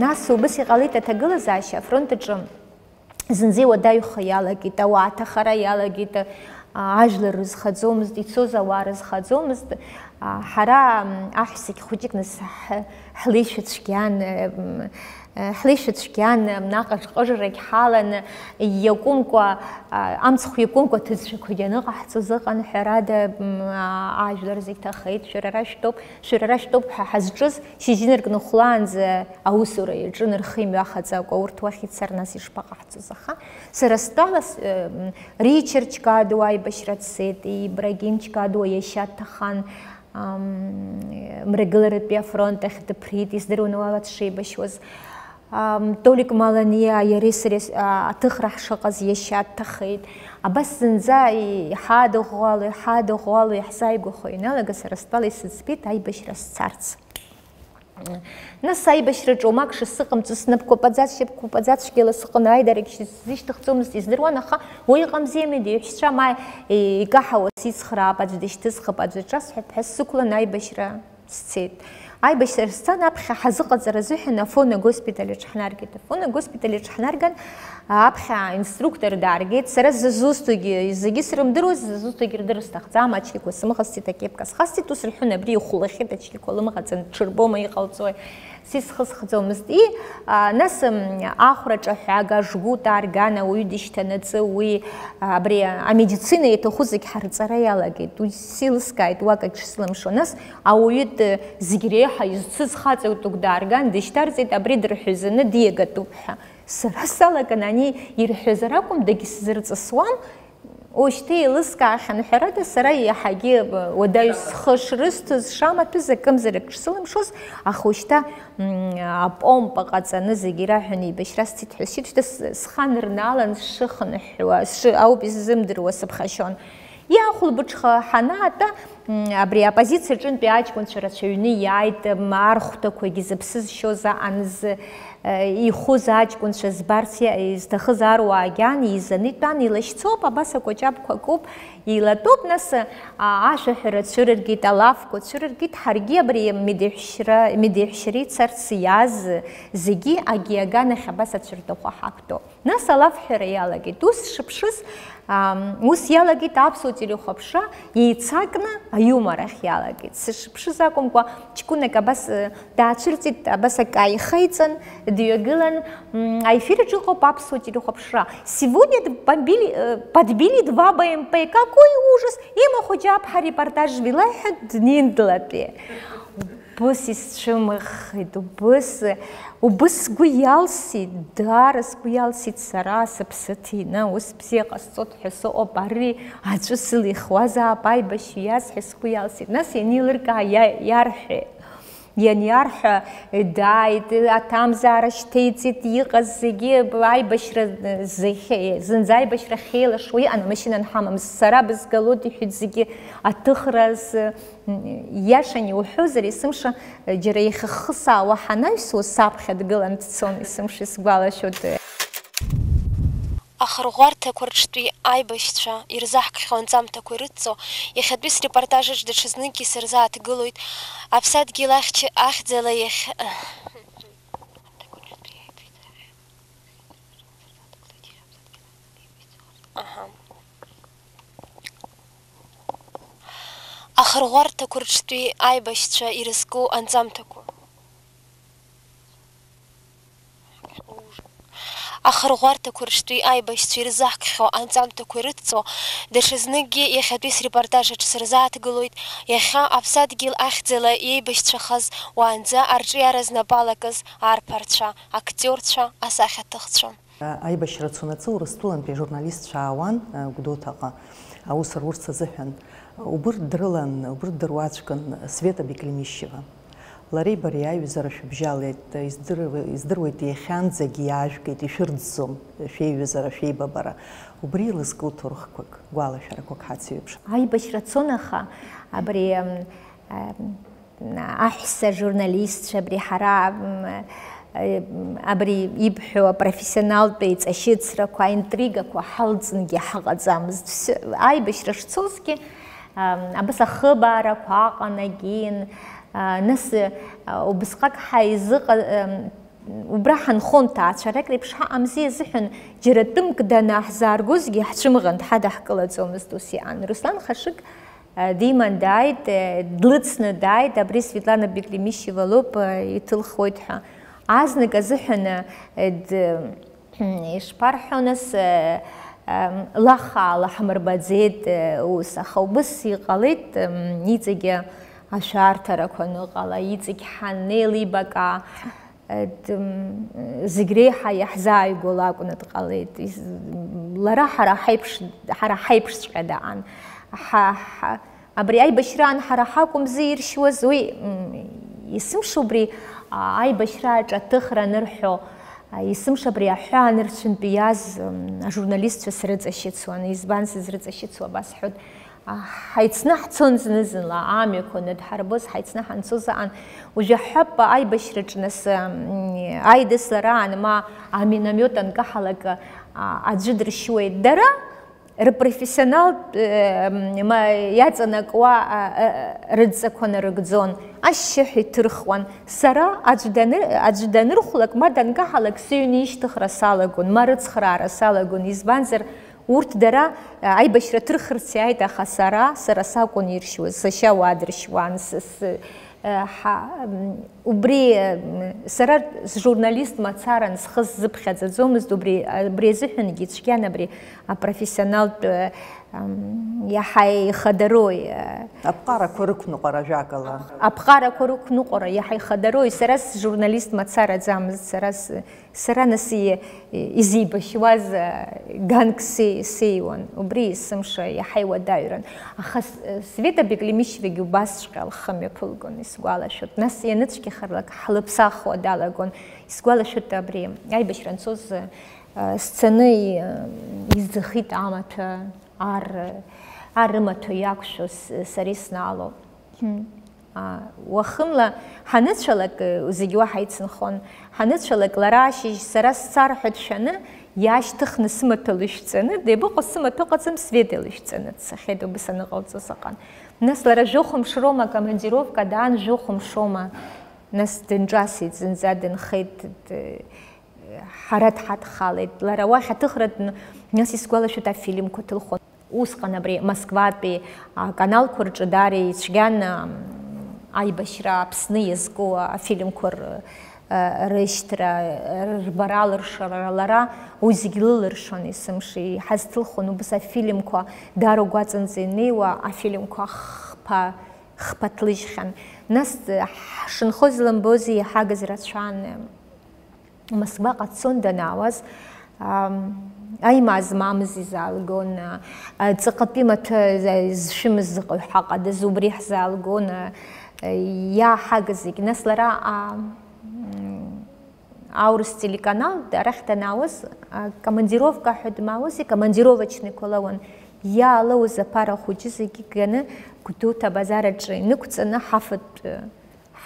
Нас убыс иҟалеит аҭагылазаашьа афронт аҿы. Зынӡа иуадаҩха иалагеит, ауаа аҭахара иалагеит, а, ажәлар рызхаӡомызт, ицоз ауаа рызхаӡомызт. А, ҳара, м, аҳәсагь хәыҷык нас ҳ-, ҳлеишәа цәгьан, м, ҳлеишәа цәгьан, м, наҟ аҿҟыжрагь ҳалан, иакәымкәа, а, амцхә иакәымкәа аҭыӡшәақәагьы аныҟаҳҵоз ыҟан, ҳәарада, м, а, ажәлар зегь ҭахеит, шәара ара шәтәоуп, шәара ара шәтәоуп ҳәа ҳазҿыз, шьыжьыныркны хәлаанӡа аусура иаҿын рхы имҩахаҵакәа, урҭ уахь ицар нас ишԥаҟаҳҵоз, аха сара стәала, с-, э, м, Ричард Чкадуа аибашьра дцеит, Ибрагим Чкадуа иашьа дҭахан, ам, Мрагыларатәи афронт ахь дыԥрит, издыруан уала дшеибашьуаз. Ам, Толик Маланиа иареи сареи с-, а, аҭыхра ҳшыҟаз иашьа дҭахеит. Абас зынӡа и-, иҳадыӷәӷәало, иҳадыӷәӷәало иаҳзааигәахо ианалага, сара стәала исыӡбеит аибашьра сцарц. Нас аибашьраҿы уамак шысзыҟамҵо, снапқәа паӡа, сшьапқәа паӡа цәгьала сыҟан, аидарагь сзышьҭыхӡомызт, издыруан, аха уи иҟамзи, амҩаду иҳәшьцәа ма икаҳауа сицхраап, аӡә дышьҭызхып, аӡә аҿасҳәап ҳәа сықәлан аибашьра сцеит. Аибашьра сцан, аԥхьа ҳазыҟаҵара азыҳәан Афона госпиталь аҿы ҳнаргеит. Афона госпиталь аҿы ҳнарган, аԥхьа инструктор дааргеит, сара сзызусҭогьы зегьы срымдыруаз, сзызусҭогьы рдыр сҭахӡам, ачкьақәа сымхасҵеит, акепка схасҵеит, ус рҳәон, абри ихәлахьеит, ачкьақәа лымӷаҵан, дҽырбома иҟалҵои? Сисхысхӡомызт. И, а, нас, м, ахәра ҿаҳәага, жгут, арган, ауаҩы дышьҭанаҵы, уи, а, абри амедицина иаҭаху зегь ҳарҵара иалагеит. Уи сеилыскааит, уа акагь шсылымшо. Нас ауаҩы д-, зегь реиҳа изцыз хаҵа ҩтәык даарган, дышьҭарҵеит, абри дырҳәазаны диагатәуп ҳәа. Сара салаган ани ирҳәазар акәым, дагьсзырҵысуам. Ушьҭа еилыскаахьан, ҳәарада, сара иаҳагьы уадаҩ схы шрысҭоз, шамаҭәаз акымзарак шсылымшоз, аха ушьҭа, м, апомпа ҟаҵаны зегь ираҳәаны еибашьра сцеит ҳәа сшьит, шьҭа с-, сханырнаалан сшыхынҳәуа, сшы-, ауп исзымдыруа сыԥхашьон. Иахәылбыҽха ҳанаатәа, м, абри аоппозициа аҿынтәи аҷкәынцәа рацәаҩны иааит, м, архәҭақәагьы зыԥсы зшьоз аҟанӡа, Ихәыз аҷкәынцәа збарц изҭахыз аруаагьы ан, еизаны итәан, илашьцоуп, абас акәаҷабқәа куп, илатәоуп, нас ашәаҳәара цәырыргеит, алафқәа цәырыргеит, ҳаргьы абри медеҳәшьара ицарц иааз зегьы агьи аганахь абас ацәырдаӷәа ҳақәтәоуп. Нас алафҳәара иалагеит. Ус сшыԥшыз, ус иалагеит аԥсуа телехәаԥшра, еицакны аиумор ахь иалагеит. Сышԥшыз акәымкәа, ҷкәынак абас даацәырҵит, абас акы ааихеиҵан, дҩагылан, аефир аҿы ыҟоуп аԥсуа телехәаԥшра. Сегодня подбили два Б М П, какой ужас! Имахәыҷы аԥҳа репортаж вела ҳәа днеин длатәеит. Убыс исцәымыӷхеит, убыс, убыс сгәы иалсит, даара сгәы иалсит сара сыԥсы ҭины, ус бзиа ҟасҵоит ҳәа сыҟоуп, ари аҵәы сылихуазаап, аибашьҩы иазҳәа сгәы иалсит. Нас ианеилыркаа иа-, иарҳәеит. Ианиарҳәа, дааит, аҭамзаара шьҭеиҵеит, иҟаз зегьы аибашьра зехьа-, зынӡа аибашьра ахьеилашуа иҟан, амашьына анҳамамыз, сара бызгалоит, иҳәеит зегьы аҭыхра азы. Иашан иуҳәозар, есымша џьара ихыххысаауа ҳанаҩсуа саԥхьа дгылан дцон, есымша исгәалашәоит. Ахырӷәӷәарҭақәа рҿтәи аибашьцәа ирзаҳкхьоу анҵамҭақәа ирыдҵо, иахьатәи срепортажаҿ даҽазныкгьы сырзааҭгылоит, аԥсадгьыл ахьча-, ахьӡала иахь-, Аҳа. Ахырӷәӷәарҭақәа рҿтәи аибашьцәа ирызку анҵамҭақәа. Ахырӷәӷәарҭақәа рҿтәи аибашьцәа ирзаҳкхьоу анҵамҭақәа ирыдҵо, даҽазныкгьы иахьатәи срепортажаҿ сырзааҭгылоит, иахьа аԥсадгьыл ахьӡала иеибашьцәахаз уаанӡа арҿиара знапы алакыз арԥарцәа, актиорцәа, асахьаҭыхцәа. Аибашьра цунаҵы Урыстәылантәи ажурналистцәа аауан, Гәдоуҭаҟа аус рурц азыҳәан. Убырҭ дрылан, убырҭ дыруаӡәкын Света Беклемишева. Лареи бареи аиҩызара шәыбжьалеит, издыр-, издыруеит иахьанӡагь иаажәгеит, ишәырӡӡом шәеиҩызара, шәеибабара. Убри илызку ҭоурыхқәак, гәалашәарақәак ҳацеиҩыԥшын. Аибашьра цон, аха абри, м, м, аҳәса журналистцәа, абри ҳара, м, м, абри ибҳәо апрофессионалтә еиҵашьыцрақәа, аинтригақәа ҳалҵынгьы ҳаҟаӡамызт. Все, аибашьра шцозгьы, м, абас ахыбаарақәа аҟан агьин, а, нас, а, убысҟак ҳаизыҟа-, м, убра ҳанхон ҭаацәарак реиԥш ҳаҟамзи азыҳәан, џьара тәымк данаҳзааргозгьы ҳцәымӷын дҳадаҳкылаӡомызт, ус иҟан. Руслан Хашык Диман дааит, длыцны дааит, абри Светлана Беклемишева лоуп, иҭылхуеит ҳәа. Азнык азыҳәан, д-, ишԥарҳәо нас, лахаала ҳмырбаӡеит, ус, аха убыс иҟалеит, иҵегьы ашәарҭарақәа аныҟала, иҵегь ҳанеилибака, Д-, м, зегь реиҳа иаҳзааигәоу лакәны дҟалеит. Из-, лара ҳара ҳаиԥш, ҳара ҳаиԥшҵәҟьа даан. Ҳа, ҳа, абри аибашьраан ҳара ҳакәымзи иршьуаз, уи, м, есымша убри, а, аибашьра аҿы аҭыхра анырҳәо, а, есымша абри аҳәаа анырцәынтәиаз, м, ажурналистцәа срыҵашьыцуан. Избан сызрыҵашьыцуа, абас ҳҳәоит. Ҳаицны ҳцон зны-зынла, амҩақәа ныдҳарбоз ҳаицны ҳанцоз аан. Уажәы ҳҳәап, аибашьраҿы нас, м, аидыслараан ма аминомиот анкаҳалак, а, аӡәы дыршьуеит. Дара рпрофессионалтә, э, м, ма, иаҵанакуа, а, а, рыдҵақәа нарыгӡон, ашьшьыҳәа иҭырхуан. Сара аӡә даныр-, аӡә данырхәлак, ма данкаҳалак, сыҩны ишьҭыхра салагон, ма рыцхраара салагон, избанзар, Урҭ дара, а, аибашьра ҭырхырц иааит, аха сара, сара сакәын иршьуаз, сашьа уа дыршьуан, с-, с-, а, ҳа, м, убри, м, сара сжурналист мацаран, схы сзыԥхьаӡаӡомызт, убри, а, убри азыҳәангьы ицәгьан абри апрофессионалтә, а, м, иаҳа ихадарои, а, Аԥҟарақәа рықәныҟәара, ажәакала. Аԥҟарақәа рықәныҟәара иаҳа ихадарои, сара сжурналист мацараӡамызт, сара с-, Сара нас и-, изеибашьуаз, а, ганк се-, сеиуан, убри есымша иаҳа иуадаҩран. Аха с-, Света Беклемишевагьы убасҵәҟьа лхы мҩаԥылгон, исгәалашәоит. Нас ианыцәгьахарлак ҳлыԥсахуа далагон. Исгәалашәоит абри аибашьра анцоз, а, сцаны и-, изӡахит амаҭәа, ар, ар рымаҭәа иақәшәоз сара иснаало. М. Уахынла ҳаныцәалак, зегь уаҳа ицынхон, ҳаныцәалак, лара ашьыжь сара сцар ҳәа дшәаны, иаашьҭыхны сымаҭәа лышәҵаны, дебыҟоу сымаҭәа ыҟаӡам, Света илышәҵаны дцахьеит, убыс аныҟалҵо саҟан. Нас лара жәохәымш роума акомандировка даан, жәохәымш роума, нас дынҿасит, зынӡа дынхеит, д-, ҳара дҳадхалеит. Лара уахь аҭыхратәны, нас исгәалашәоит, афильмқәа ҭылхон. Усҟан абри Москватәи аканалқәа рҿы даара ицәгьан, ам, аибашьра Аԥсны иазку афильмқәа р-, рышьҭра, рбара, лыршара, лара уи зегь лылыршон есымша, иҳазҭылхон убыс афильмқәа, даара угәаҵанӡа инеиуа афильмқәа хԥа, хԥа ҭлыжьхьан. Нас ҳшынхоз илымбози, иҳагыз рацәан. Москваҟа дцон данаауаз, ам, аимаа змамыз изаалгон, а, ҵаҟатәи маҭәа за-, зшәымыз заҟаҩ ҳаҟадаз, убри ҳзаалгон, а, иааҳагыз зегь. Нас лара, а, м, аурыс телеканал арахь данаауаз, а, командировка ҳәа дмаауази, командировочныйқәа лоуан, иаалоуз аԥара хәыҷы зегьы ганы Гәдоуҭа абазар аҿы инықәҵаны ҳафатә,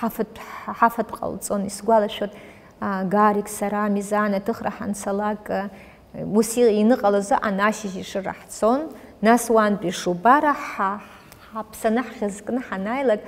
ҳафатә, ҳафатә ҟалҵон, исгәалашәоит, а, Гарик, сара, Мизан аҭыхра ҳанцалак, а, ус и-, иныҟалаз аҟан ашьыжь ишыра ҳцон, нас уантәи шубара ҳа-, ҳаԥсаны ҳхьызкны ҳанааилак,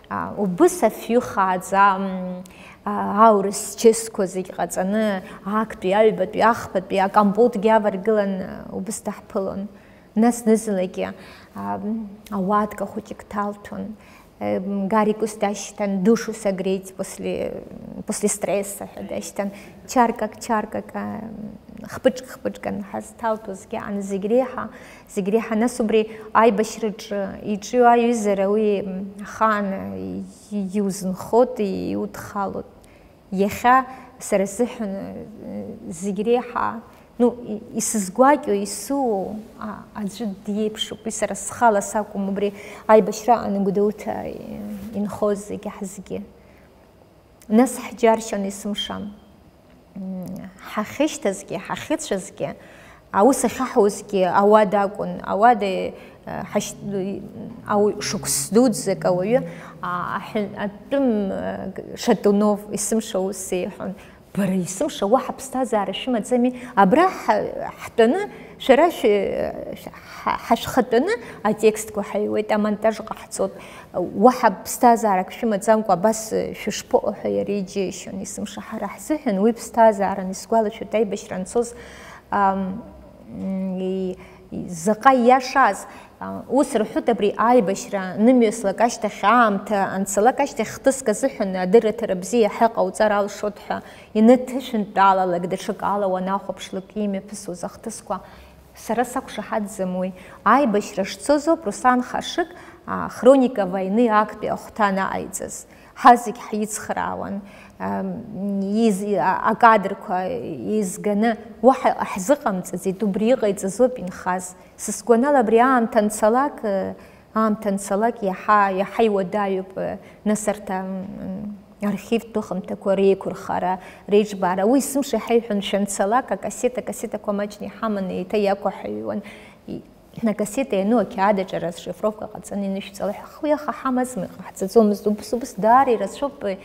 а, убыс афҩы хааӡа, м, а, аурыс чысқәа зегь ҟаҵаны, актәи, аҩбатәи, ахԥатәи акомпотгьы аваргылан, а, убыс даҳԥылон. Нас зны-зынлагьы, а, м, ауатка хәыҷык ҭалҭәон. Эм, Гарик ус дашьҭан, душу согреть после, после стресса ҳәа дашьҭан, чаркак, чаркак, а, хпыҿк-хпыҿкан ҳазҭалҭәозгьы аан, зегь реиҳа, зегь реиҳа, нас убри аибашьраҿы иҿыҩ аҩызара уи, м, ахаан, и-, иузынхоит, иудхалоит. Иахьа сара сзыҳәан, э, зегь реиҳа, ну, и-, исызгәакьоу, исыуоу, а, аӡәы диеиԥшуп. Уи сара схала сакәым, убри аибашьраан Гәдоуҭа, э, инхоз зегь ҳзгьы. Нас ҳџьаршьон есымша. М, ҳахьышьҭазгьы, ҳахьыцәазгьы, аус ахьаҳуазгьы ауада акәын. Ауада, э, ҳашь-, ау-, шықәс дуӡӡак ауаҩы, а, аҳәын-, атәым, э, Шатунов есымша ус иҳәон, бара есымша уаҳа ԥсҭазаара шәымаӡами? Абра ҳа-, ҳтәаны, шәара шәы-, ҳа-, ҳашәхатәаны атекстқәа ҳаҩуеит, амонтаж ҟаҳҵоит. Уаҳа ԥсҭазаарак шәымаӡамкәа абас шәышԥаҟоу ҳәа иара иџьеишьон есымша. Ҳара ҳзыҳәан уи ԥсҭазааран, исгәалашәоит, аибашьра анцоз, ам, и-, и-, заҟа ииашаз. А, ус рҳәоит, абри аибашьра нымҩаслак ашьҭахь, аамҭа анцалак ашьҭахь, хҭыск азыҳәан адырраҭара бзиа иаҳа иҟауҵар алшоит ҳәа иныҭышәынтәалалак, даҽакала уанахәаԥшлак имҩаԥысуаз ахҭысқәа. Сара сақәшаҳаҭӡам уи. Аибашьра шцоз ауп Руслан Хашык, а, Хроника войны актәи ахәҭа анаҟаиҵаз. Ҳазегь ҳицхраауан, ам, из-, а-, акадрқәа еизганы уаҳа ҳзыҟамҵаӡеит, убри иҟаиҵаз ауп инхаз. Сысгәанала, абри аамҭа анцалак, э, аамҭа анцалак иаҳа, иаҳа иуадаҩуп, э, нас арҭ, ам, архивтә ҭәыхымҭақәа реиқәырхара, реиҿбаара. Уи есымша иҳаиҳәон, шәанцалак, акассета, акассетақәа маҷны иҳаманы еиҭа иақәаҳаҩуан. И-, акассета иану ақьаад аҿы расшифровка ҟаҵаны инышәҵала ҳәа. Уи аха ҳамазма, иҟаҳҵаӡомызт. Убыс, убыс даара ирацәоуп, э,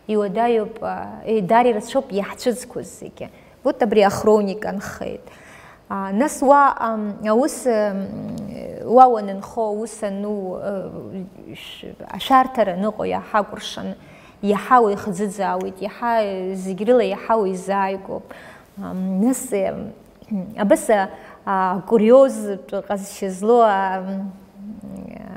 иуадаҩуп, э, даара ирацәоуп иаҳцәыӡқәоз зегьы. Вот абри ахроника нхеит. А, нас уа, ам, аус, ам, уа уанынхо, аус ану, э, ш-, ашәарҭара аныҟоу иаҳакәыршан, иаҳа уихӡыӡаауеит, иаҳа, э, зегь рыла иаҳа уизааигәоуп. Ам, нас, э, абас, а, а, акуриозтә ҟазшьа злоу, а, м,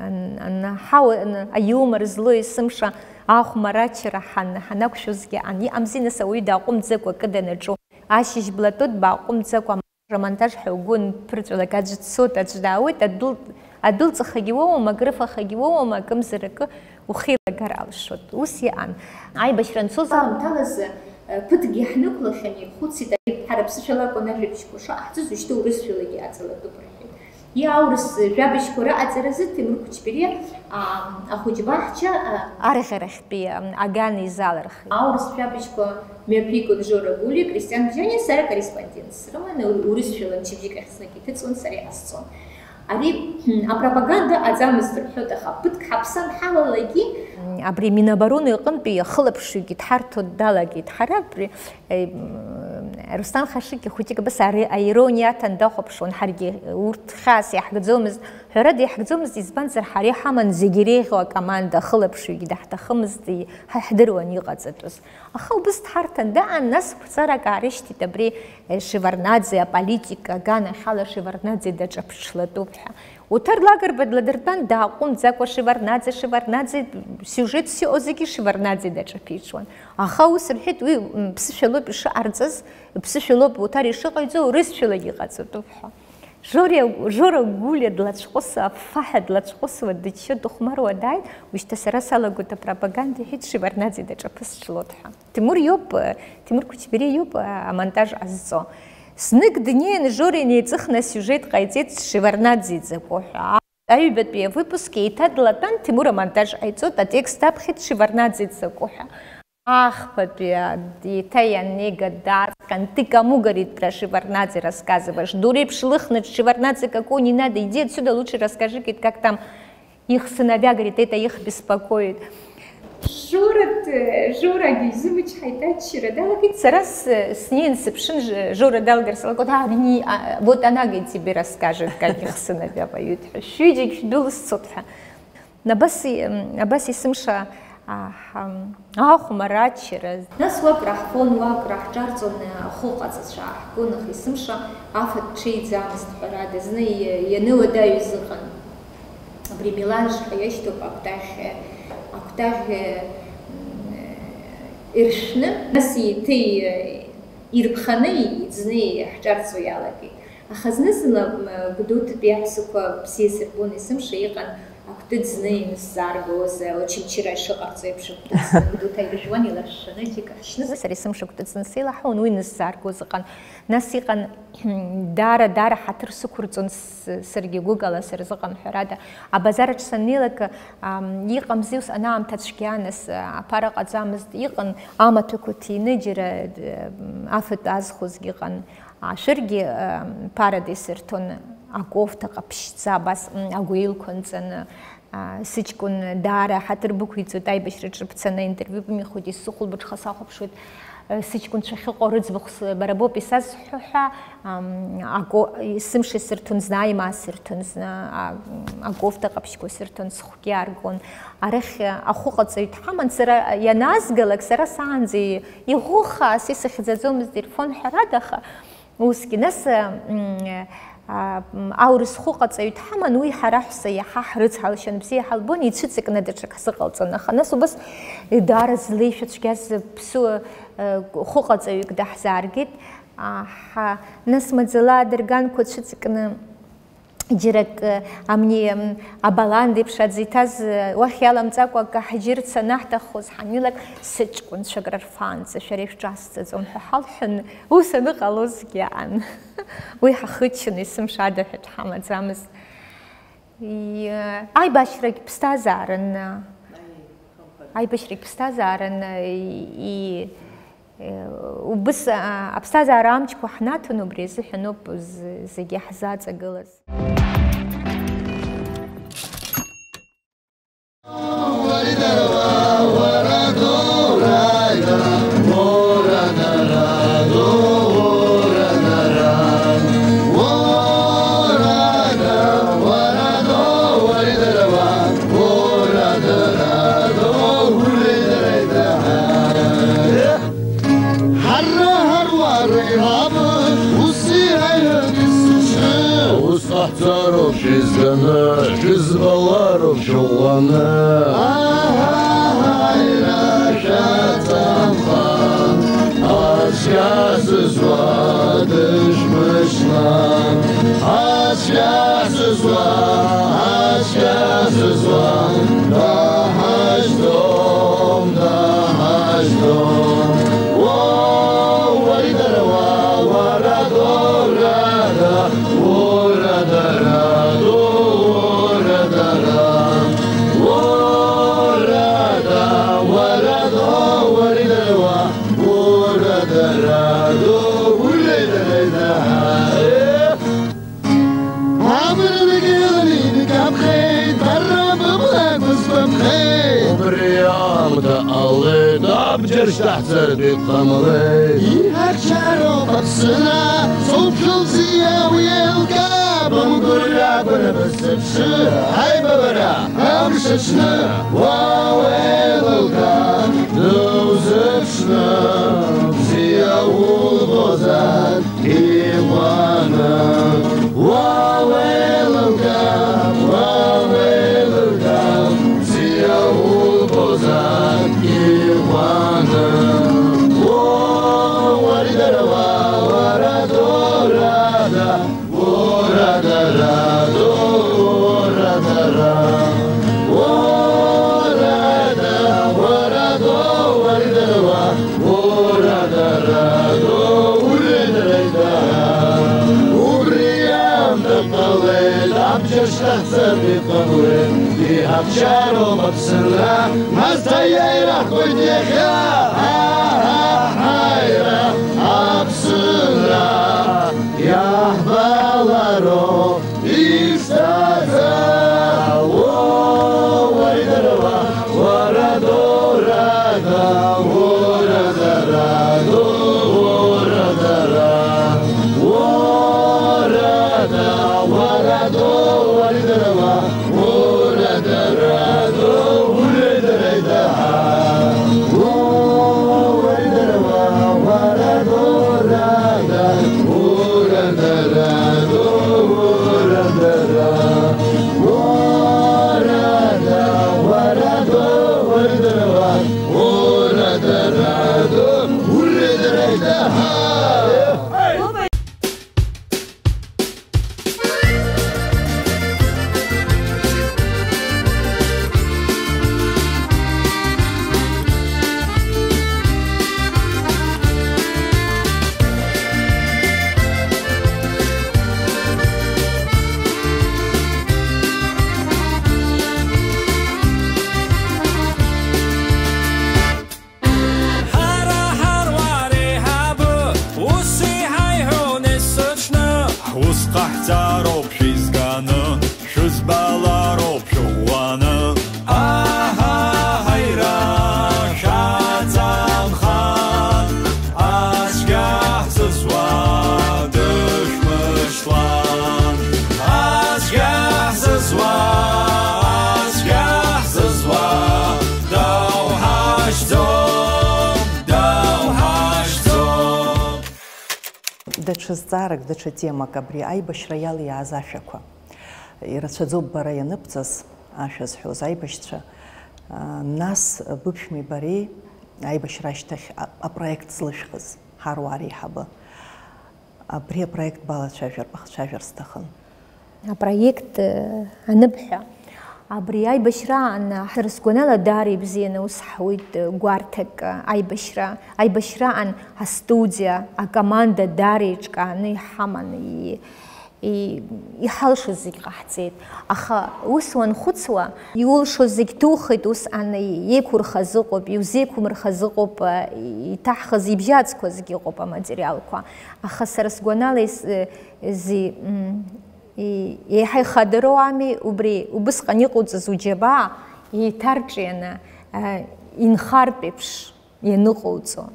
ан-, анаҳау-, ан-, аиумор злоу есымша ахәмарачара ҳан-, ҳанақәшәозгьы ан-, иҟамзи, нас ауаҩы дааҟәымҵӡакәа акы данаҿу. Ашьыжь блатәы дбааҟәымҵӡакәа, амонтаж ҳәа угәы анԥырҵәалак, аӡә дцоит, аӡә даауеит, адәыл-, адәылҵахагьы уоуам, агрыфахагьы уоуам, акымзар акы ухеилагар алшоит. Ус иҟан. Аибашьра анцоз аамҭалазы, э, ԥыҭкгьы ҳнықәлахьан, ирхәыцит, ари ҳара ԥсышәала акәын ажәабжьқәа шаҟаҳҵаз, уажәшьҭа урысшәалагьы аҵалатәуп рҳәеит. Иа аурыс жәабжьқәа рыҟаҵаразы Ҭемыр Қәычбериа, а, ахәыҷбаҳча, а, арӷьарахьтәи, а, аган изалырхит. Аурыс жәабжьқәа мҩаԥигон Жора Гулиа, Кристиан Бжьаниа, сара корреспондентс рыманы, урысшәала мчыбжьык ахь знык иҭыҵуан, сара иҟасҵон. Ари, м, апропаганда аӡамызт рҳәоит, аха ԥыҭк ҳаԥсы анҳалалагьы, м, Абри Минобороны иҟынтәи ахылаԥшҩгьы дҳарҭо далагеит. Ҳара абри, э, м, Рустам Хашигьы хәыҷык абас ари-, аирониа аҭан дахәаԥшуан, ҳаргьы урҭ хьаас иаҳгӡомызт, ҳәарада иаҳгӡомызт, избанзар ҳара иҳаман зегьы иреиӷьу акоманда, ахылаԥшҩгьы даҳҭахымызт, и-, ҳа иаҳдыруан иҟаҵатәыз. Аха убыс дҳарҭан даан, нас қәҵарак аарышьҭит абри, э, Шеварднаӡе аполитика аганахьала Шеварднаӡе даҿаԥҽлатәуп ҳәа. Уҭар Лагрба дладыртәан, дааҟәымҵӡакәа Шеварднаӡе, Шеварднаӡе, сиужетс иҟоу зегьы Шеварднаӡе даҿаԥиҽуан. Аха ус рҳәеит, уи, м, ԥсышәа лоуп ишыҟарҵаз, ԥсышәа лоуп Уҭар ишыҟаиҵо, урысшәалагьы иҟаҵатәуп ҳәа. Жора, Жора Гәлиа длацәҟәысы, аффаҳәа длацәҟәысуа, дыччо, дыхәмаруа дааит, уажәшьҭа сара салагоит апропаганда, иҳәеит, Шеварднаӡе даҿаԥысҽлот ҳәа. Ҭемур иоуп, Ҭемур Кәычбериа иоуп, а, амонтаж ҟазҵо. Знык днеин, Жора инеиҵыхны асиужет ҟаиҵеит Шеварднаӡе дзакәу ҳәа. Аҩбатәи авыпуск еиҭа длатәан, Ҭемур амонтаж ҟаиҵоит, атекст аԥхьеит Шеварднаӡе дзакәу ҳәа. Ахԥатәи, а, еиҭа ианнеига дааҵҟьан, ты кому, говорит, про Шеварднадзе рассказываешь? Дуреиԥш лыхнаҿ Шеварднадзе какого не надо, иди отсюда, лучше расскажи, говорит, как там их сыновья, говорит, это их беспокоит. Жора, д-, Жорагьы изымычҳаит, аччара далагеит. Сара с-, снеин сыԥшын, Ж-, Жора далгар салагоит, а, абни, а, вот она, говорит, тебе расскажет, как их сыновья воюют ҳәа. Шәҩыџьагь шәдәылысцот ҳәа. Абас и-, абас есымша, а, ҳам-, ахәмарра, аччара. Нас уа краҳфон, уа краҳҿарҵон, ахәыҟаҵацәа ааҳгон, аха есымша афатә ҽеиӡамызт, ҳәарада, зны иа-, иануадаҩыз ыҟан. Абри Миланж ҳәа иашьҭоуп акәтаӷь, акәтаӷь, м, иршәны, нас еиҭа и-, ирԥханы иӡны иаҳҿарҵо иалагеит. Аха зны-зынла, м, Гәдоуҭатәи аҳәсақәа бзиа сырбон, есымша иҟан акәты ӡны инысзааргоз, Очамчыра ишыҟарҵо еиԥш, акәты ӡны Гәдоуҭа иржәуан, иларшәшәаны џьыка ҳшьны. Сара есымша акәты ӡны сеилаҳауан, уи инысзааргоз ыҟан. Нас иҟан, даара, даара ҳаҭыр сықәырҵон с-, саргьы гәыкала сырзыҟан, ҳәарада. Абазараҿ саннеилак, ам, иҟамзи ус анаамҭа цәгьа, нас, а, аԥара ҟаӡамызт, иҟан амаҭәақәа ҭины, џьара, д-, м, афатә азхозгьы ыҟан. Ашәыргьы, м, ԥарада исырҭон, акофҭа ҟаԥшьӡа абас, м, агәеилқәа нҵаны, а, сыҷкәын даара ҳаҭыр бықәиҵоит, аибашьраҿы бцаны интервиу бымихуеит, исзыхәылбыҽха сахәаԥшуеит, э, сыҷкәынцәа ахьыҟоу рыӡбахә с-, бара боуп исазҳәо ҳәа, ам, аго-, есымша исырҭон, зны аимаа сырҭон, зны, а, м, акофта ҟаԥшьқәа сырҭон, схәгьы ааргон. Арахь, э, ахәыҟаҵаҩ дҳаман, сара ианаазгалак, сара саанӡа и-, иӷәӷәахаа исыхьӡаӡомызт, ирфон ҳәарада, аха Усгьы, нас, м, а, м, аурыс хәыҟаҵаҩ дҳаман, уи ҳара ҳәса иаҳа ҳрыцҳалшьан, бзиа ҳалбон, ицәыҵакны даҽак ҳзыҟалҵон, аха нас убас, э, даара злеишәа цәгьаз ԥсу-, э, хәыҟаҵаҩык даҳзааргеит. Аҳа, нас маӡала адырганқәа цәыҵакны џьарак, э, амни, м, абаланда еиԥш аӡы иҭаз, э, уахь иаламҵакәа акы ҳжьырц анаҳҭаххоз ҳанҩылак, сыҷкәынцәа акрырфаанӡа шәара ишәҿасҵаӡом ҳәа ҳалҳәан, ус аныҟалозгьы аан. Уи ҳахыччон, есымша ада ҳәатә ҳамаӡамызт. И-, аибашьрагь ԥсҭазааран, аибашьрагь ԥсҭазааран, и-, и-, убыс, а, аԥсҭазаара амчқәа ҳнаҭон, убри азыҳәаноуп з-, зегьы ҳзаҵагылаз. Ҳара ҳаруаа реиҳабы ус иҳәеит, ус ҟаҳҵароуп шәызганы, шәызбалароуп шәыӷәӷәаны. Аҳаҳаира шәаҵамхан, ацәгьа сызуа дышмышьҭан. Ацәгьа сызуа, ацәгьа сызуа, даҳашьҭоуп, даҳашьҭоуп. Уо, уари дара, уа, уара, дора, да, ура, дара, дора, дара. Ура, да, уара, до, уари дара, уа, ура, дара, до, уре, дара, да, е. Амра дагьыла инкаԥхеит, бара быблақәа Дҟалеит, абџьар шьҭаҳҵартә иҟамлеит. Иҳарчароуп Аԥсынра, зуԥшәыл ӡиа уи еилкаап, амгәырҩақәа рыбзыԥшы, ҳаибабара амш аҽны, уа уеилылкаап, дузыԥшны, бзиа улбозар, Иуана, уа уеилылкаап, уа уеилылкаап, бзиа убозар, иуана. О, уари дара уа, уара дорада, ура дара до, ура дара. Уара да, уара до, уари дара уа, Ура, дара, до, уре, дара, да. Убри аамҭа ҟалеит, абџьар шьҭаҳҵартә иҟамлеит. Иҳабжьароуп Аԥсынра, Маҭаиа ираҳгоит иахьа. Ҳа, ҳа, ҳаира, Аԥсынра, иаҳбалароуп. Ишҭаӡа, уо, уари дара уа, уара дорада, ура дара до, ура дара, ура да, уара до, уари дара уа, ура дара до, уре дара да, уо, уари дара уа, уара дорада, Ҳара ҳаруаа реиҳабы ус иҳаиҳәон есыҽны. Ҳус ҟаҳҵароуп шәизганы, шәызбалароуп шәыӷәӷәаны. Аҳаҳаира шәаҵамхан, ацәгьа ҳзызуа дышәмышьҭуан. Ацәгьа ҳзызуа, ацәгьа ҳзызуа, дауҳашьҭӡом, дауҳашьҭӡом. Даҽа зҵаарак, даҽа темак абри аибашьра иалиааз ашәақәа. Ирацәаӡоуп бара ианыбҵаз, ашәа зҳәоз аибашьцәа. Нас быԥшәмеи бареи аибашьра ашьҭахь а-, апроект злышәхыз, ҳаруаа реиҳабы. Абри апроект балацәажәар, бахцәажәар сҭахын. Апроект, э, аныбҳәа, абри аибашьраан, ҳара сгәанала даара ибзианы ус ҳауит, э, гәарҭак, э, аибашьра, аибашьраан астудиа, акоманда даара еиҿкааны иҳаман, и-, и-, иҳалшоз зегь ҟаҳҵеит. Аха ус уанхәыцуа, иулшоз зегь ҭухит, усҟан еиқәырхаз ыҟоуп, иузеиқәмырхаз ыҟоуп, э, иҭаҳхыз ибжьаӡқәа зегь ыҟоуп аматериалқәа. Аха сара сгәанала ис-, э, зи-, м, И-, еиҳа ихадароу ами убри, убысҟан иҟауҵаз уџьабаа еиҭарҿианы, а, инхартә еиԥш ианыҟауҵо.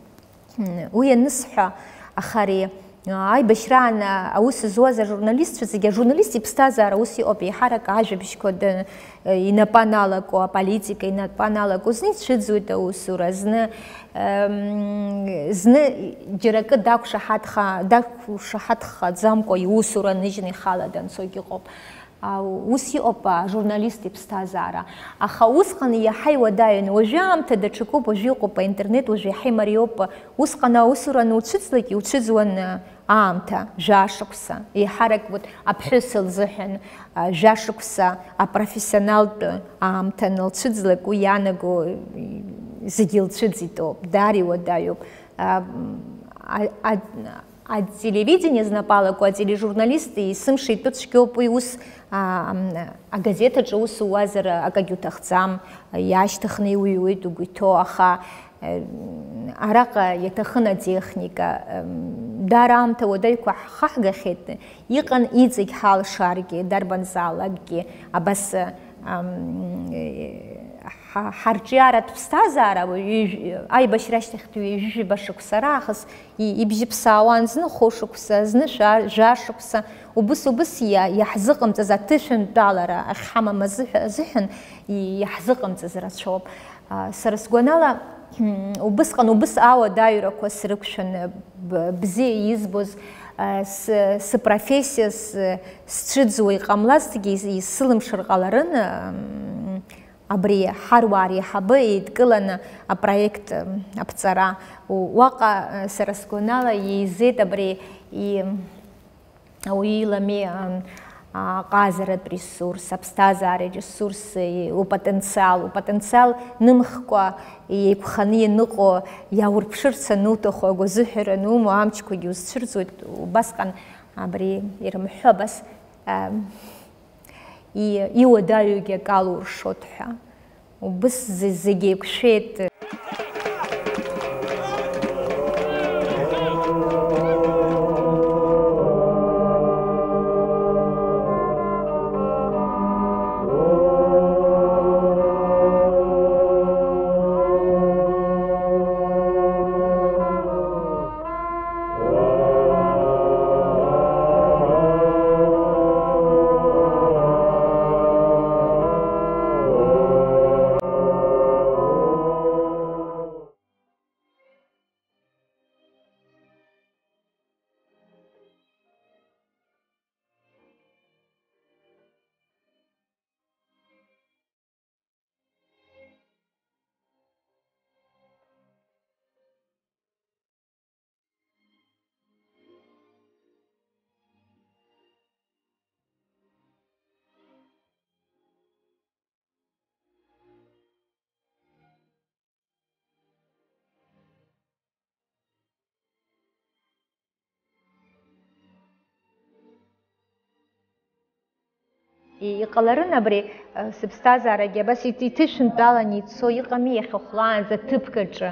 М, уи анысҳәа, аха ари, а, аибашьраан, а, аус зуаз ажурналистцәа зегьы, ажурналист иԥсҭазаара ус иҟоуп, еиҳарак ажәабжьқәа д-, инапы аналаку, аполитика инапы аналаку, зны ицәыӡуеит аусура, зны Ем, зны џьара акы дақәшаҳаҭха-, дақәшаҳаҭхаӡамкәа иусура ныжьны ихала данцогьы ыҟоуп. А, ус иҟоуп ажурналист иԥсҭазаара. Аха усҟан иаҳа иуадаҩын. Уажәы аамҭа даҽакуп, уажәы иҟоуп аинтернет, уажәы иаҳа имариоуп. Усҟан аусура ануцәыӡлак, иуцәыӡуан, аамҭа, жәашықәса, еиҳарак вот аԥҳәыс лзыҳәан, а, жәашықәса апрофессионалтә аамҭа анылцәыӡлак, уи иаанаго, и-, зегьы илцәыӡитоуп, даара иуадаҩуп. А, а, а, ателевидение знапалаку, атележурналист есымша итәы цәгьоуп, уи ус, а, ам, агазеҭ аҿы ус ууазар акагьы уҭахӡам, иаашьҭыхны иуҩуеит угәы иҭоу, аха Араҟа иаҭахын атехника, даара аамҭа уадаҩқәа ҳхаҳгахьеит, иҟан иҵегь ҳалшаргьы, дарбанзаалакгьы, абас, ам, Ҳарҿиаратә ԥсҭазаара уаҩы ҩ-, аибашьра ашьҭахьтәи ҩажәижәаба шықәса раахыс и-, ибжьыԥсаауан зны хәышықәса, зны шәа-, жәашықәса, убыс-убыс иа-, иаҳзыҟамҵаз аҭышәынтәалара ахьҳамам азыҳәа-, азыҳәан и-, иаҳзыҟамҵаз рацәоуп. А, сара сгәанала, убысҟан убыс ауадаҩрақәа срықәшәаны, б-, бзиа избоз, а, с-, сыпрофессиа с-, сцәыӡуа иҟамлазҭгьы ис-, исылымшар ҟаларын, ам, Абри ҳаруаа реиҳабы еидкыланы апроект, м, аԥҵара. У-, уаҟа, э, сара сгәанала, еизеит абри и-, ауаҩы илами, ам, аҟазаратә ресурс, аԥсҭазаареи ресурси, употенциал, употенциал нымхкәа еиқәханы ианыҟоу, иаурԥшырц ануҭаху агәазыҳәара анумоу амчқәагьы узцәырҵуеит, убасҟан абри ирымҳәо абас, ам, и-, иуадаҩугьы акы алуршоит ҳәа. Убыс зегь-, зегь еиқәшәеит. Иҟаларын абри, сыԥсҭазаарагьы абас иҭышәынтәаланы ицо, иҟами иахьа хәлаанӡа ҭыԥк аҿы,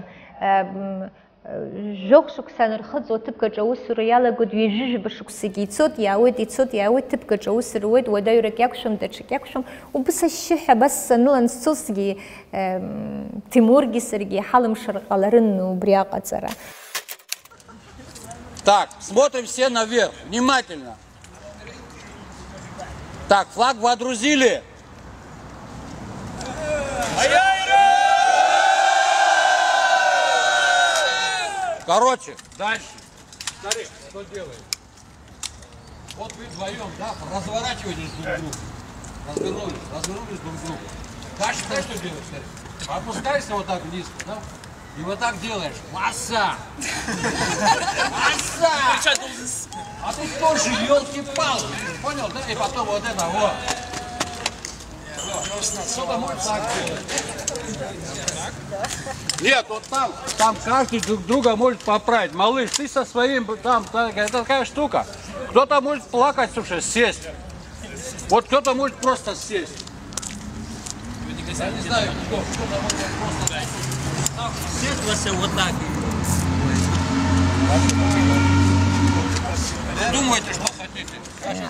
жәохә шықәса анырхыҵуа ҭыԥк аҿы аусура иалагоит, ҩажәижәаба шықәсагьы ицоит, иаауеит, ицоит, иаауеит, ҭыԥк аҿы аус руеит, уадаҩрак иақәшәом, даҽак иақәшәом, убыс ашьшьыҳәа абас санылан сцозҭгьы, Ҭемургьы саргьы иҳалымшар ҟаларын убри аҟаҵара. Так, смотрим все наверх, внимательно. Так, флаг водрузили. Короче, дальше. Старик, что делаем? Вот вы вдвоем, да, разворачиваетесь друг к другу. Развернулись, развернулись друг к другу. Дальше знаешь, что делаешь, старик? Опускаешься вот так вниз, да? И вот так делаешь. Масса! Масса! А тут тоже, ёлки-палки. Понял, да? И потом вот это, вот. Кто-то может так делать. Нет, вот там, там каждый друг друга может поправить. Малыш, ты со своим, там, та-, это такая штука. Кто-то может плакать, слушай, сесть. Вот кто-то может просто сесть. Я не знаю, кто, кто-то может просто сесть, Вася, вот так. Думайте, что хотите.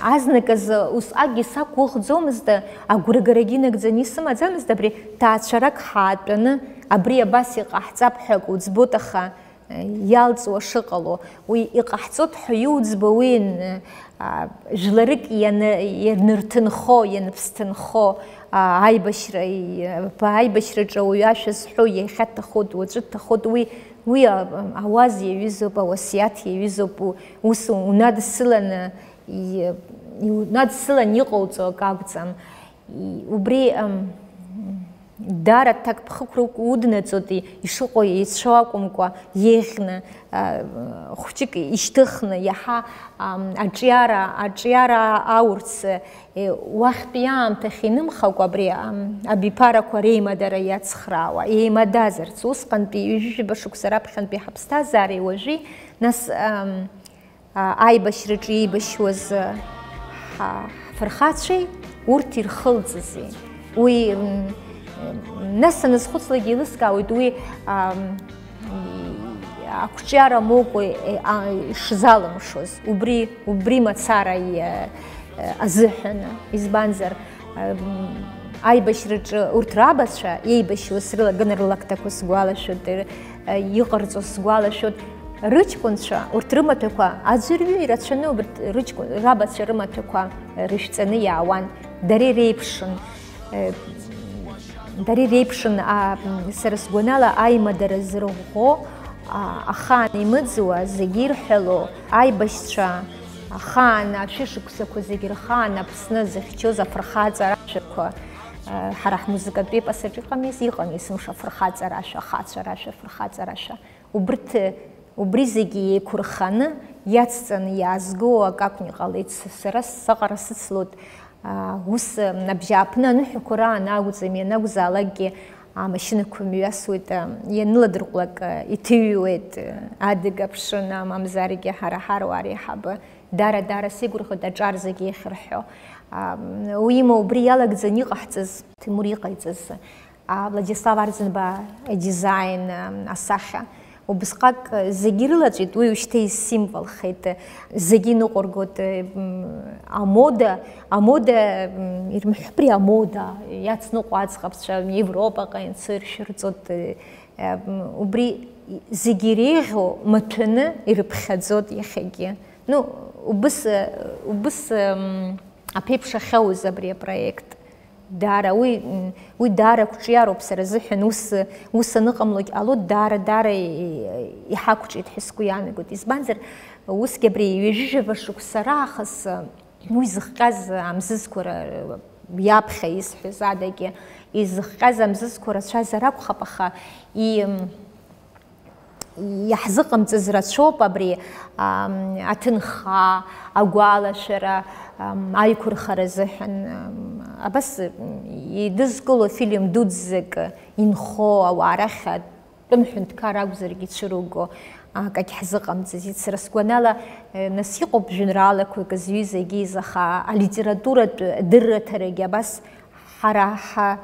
Азныказ усҟакгьы сақәгәыӷӡомызт, агәрагарагьы инагӡаны исымаӡамызт, абри ҭаацәарак ҳаатәаны, абри абас иҟаҳҵап ҳәа акы уӡбоит, аха иалҵуа шыҟало, уи иҟаҳҵоит ҳәа иуӡбо, уи н-, а, жәларык ианы-, ианырҭынхо, ианыԥсҭынхо, а, аибашьра, и-, аибашьраҿы ауаҩы ашәа зҳәо иахьа дҭахоит, уаҵәы дҭахоит, уи, уи, а, ауаз иаҩызоуп, ауасиаҭ иаҩызоуп, у-, ус унадсыланы, и-, иунадсылан иҟауҵо акы акәӡам. И-, убри, ам, даара ҭакԥхықәрак уднаҵоит, и-, ишыҟоу еицәоу акәымкәа, еиӷьны, а, хәҷык ишьҭыхны, иаҳа, ам, аҿиара, аҿиара аурц, е, уахьтәи аамҭахь инымхакәа, абри, ам, абиԥарақәа реимадара иацхраауа, еимадазарц, усҟантәи ҩажәижәаба шықәса раԥхьантәи ҳаԥсҭазаареи уажәи, нас, ам, а, аибашьраҿы еибашьуаз, а, ҳа-, ҳфырхацәеи урҭ ирхылҵызи. Уи, м, нас саназхәыцлакгьы еилыскаауеит уи, ам, и-, ақәҿиара мукәа, е, а, ишзалымшоз, убри, убри мацара и-, а, азыҳәан. Избанзар, ам, Аибашьраҿы урҭ рабацәа еибашьуаз срылаган, рлакҭақәа сгәалашәоит, р-, иҟарҵоз сгәалашәоит. Рыҷкәынцәа, урҭ рымаҭәақәа аӡәырҩы ирацәаны убарҭ рыҷкәын-, рабацәа рымаҭәақәа рышәҵаны иаауан. Дара иреиԥшын, э, дара иреиԥшын, а, м, сара сгәанала, аимадара зырӷәӷәо, а, ахаан имыӡуа, зегьы ирҳәало, аибашьцәа, ахаан, ашәышықәсақәа зегьы рхаан Аԥсны зыхьчоз афырхаҵара ашәақәа, э, ҳара ҳмузыкатә епосаҿ иҟами, иҟами есымша афырхаҵара ашәа, ахацәара ашәа, афырхаҵара ашәа. Убырҭ, убри зегьы еиқәырханы, иацҵаны иаазго акы акәны иҟалеит. С-, сара саҟара сыцлоит, а, ус, м, абжьааԥны аныҳәақәа раан акәӡам, ианакәзаалакгьы амашьынақәа мҩасуеит, а, ианыладырҟәлак, а, иҭыҩуеит, а, адыга аԥшын, а, мамзаргьы ҳара ҳаруаа реиҳабы. Дара-дара сеигәырӷьоит аҿар зегьы иахьырҳәо. А, м, уимоу, убри иалагӡаны иҟаҳҵаз, Ҭемур иҟаиҵаз, а, Владислав Арӡынба адизаин, а, асахьа. Убысҟак зегьы ирылаҵәеит, уи ушьҭа исимволхеит, зегьы иныҟәыргоит, м, амода, амода, м, ирмыҳәҳәапри амода, иацныҟәо аӡӷабцәа Европаҟа инцәыршәырҵоит, м, убри зегьы иреиӷьу маҭәаны ирыԥхьаӡоит иахьагьы. Ну, убыс, убыс, м, аԥеиԥш ахьауз абри апроект. Даара, уи, м, уи даара қәҿиароуп сара сзыҳәан, ус, ус аныҟамлогь ҟалоит, даара, даара и-, иҳақәҿиеит ҳәа сгәы иаанагоит. Избанзар, усгьы абри ҩажәижәаба шықәса раахыс, уи зыхҟьаз амзызқәа ра-, иаԥхьа исҳәаз адагьы, изыхҟьаз амзызқәа рацәазар акәхап, аха и-, иаҳзыҟамҵаз рацәоуп абри, ам, аҭынха, агәалашәара, ам, аиқәырхара азыҳәан, ам, абас, м, идызкыло фильм дуӡӡак инхо ауаа рахь атәым ҳәынҭқар акәзаргьы ицәыруго акагь ҳзыҟамҵаӡеит. Сара сгәанала, э, нас иҟоуп жәеинраалақәак зҩыз, егьиз, аха алитературатә дырраҭарагьы абас ҳара ҳа-,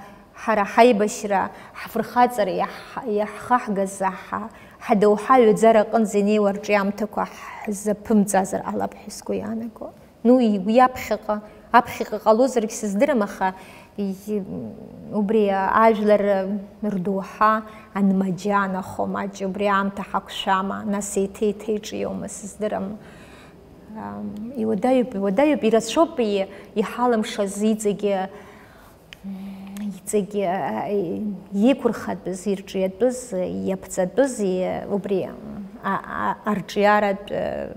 Ҳара ҳаибашьра, ҳфырхаҵара иаҳ-, иаҳхаҳгаз ҳа-, ҳадоуҳа аҩаӡара аҟынӡа инеиуа арҿиамҭақәа ҳзаԥымҵазар ҟалап ҳәа сгәы иаанаго. Ну, игәы иаԥхьаҟа, аԥхьаҟа ҟалозаргь сыздырам, аха и-, убри ажәлар рдоуҳа анмаџьанахо маҷ убри аамҭа ҳақәшәама, нас еиҭа-еиҭа иҿиома, сыздырам. Ам, иуадаҩуп, иуадаҩуп, ирацәоуп и-, иҳалымшаз иҵегьы. Иҵегь, а, иқәырхатәыз, ирҿиатәыз, иаԥҵатәыз, и-, убри, а, а, арҿиаратә, а,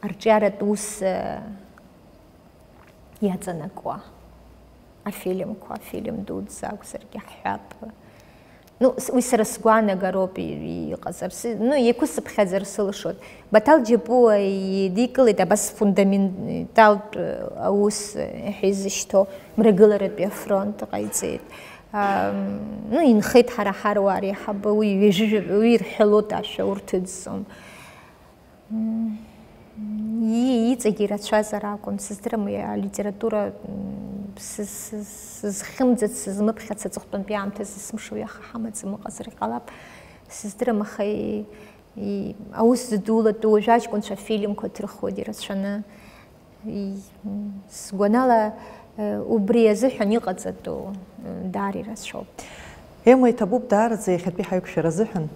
арҿиаратә ус, а, иаҵанакуа афильмқәа, афильм дуӡӡа акәзаргьы ҳҳәап. Ну, с-, уи сара сгәаанагароуп и-, и-, иҟазар. С-, ну, иқәысыԥхьаӡар сылшоит. Баҭал Џьапуа идикылеит абас фундаменталтә, э, аус, э, ҳәа изышьҭоу мрагыларатәи афронт ҟаиҵеит. Ам, ну, инхеит ҳара ҳаруаа реиҳабы, уи ҩажәижәаба, уи ирҳәалоит ашәа, урҭ ыӡӡом. М, и-, иҵегь ирацәазар акәын, сыздырам, уи алитература, м, сыз-, сыз-, сызхьымӡац, сызмыԥхьац аҵыхәтәантәи аамҭазы сымшуа иаха ҳамаӡам, ыҟазар иҟалап, сыздырам, аха и-, и-, аус зыдулатәу уажәы аҷкәынцәа афильмқәа ҭырхуеит ирацәаны. И-, м, сгәанала, э, убри азыҳәан иҟаҵатәу, э, даара ирацәоуп. Ема, иҭабуп даараӡа иахьатәи ҳаиқәшәара азыҳәан.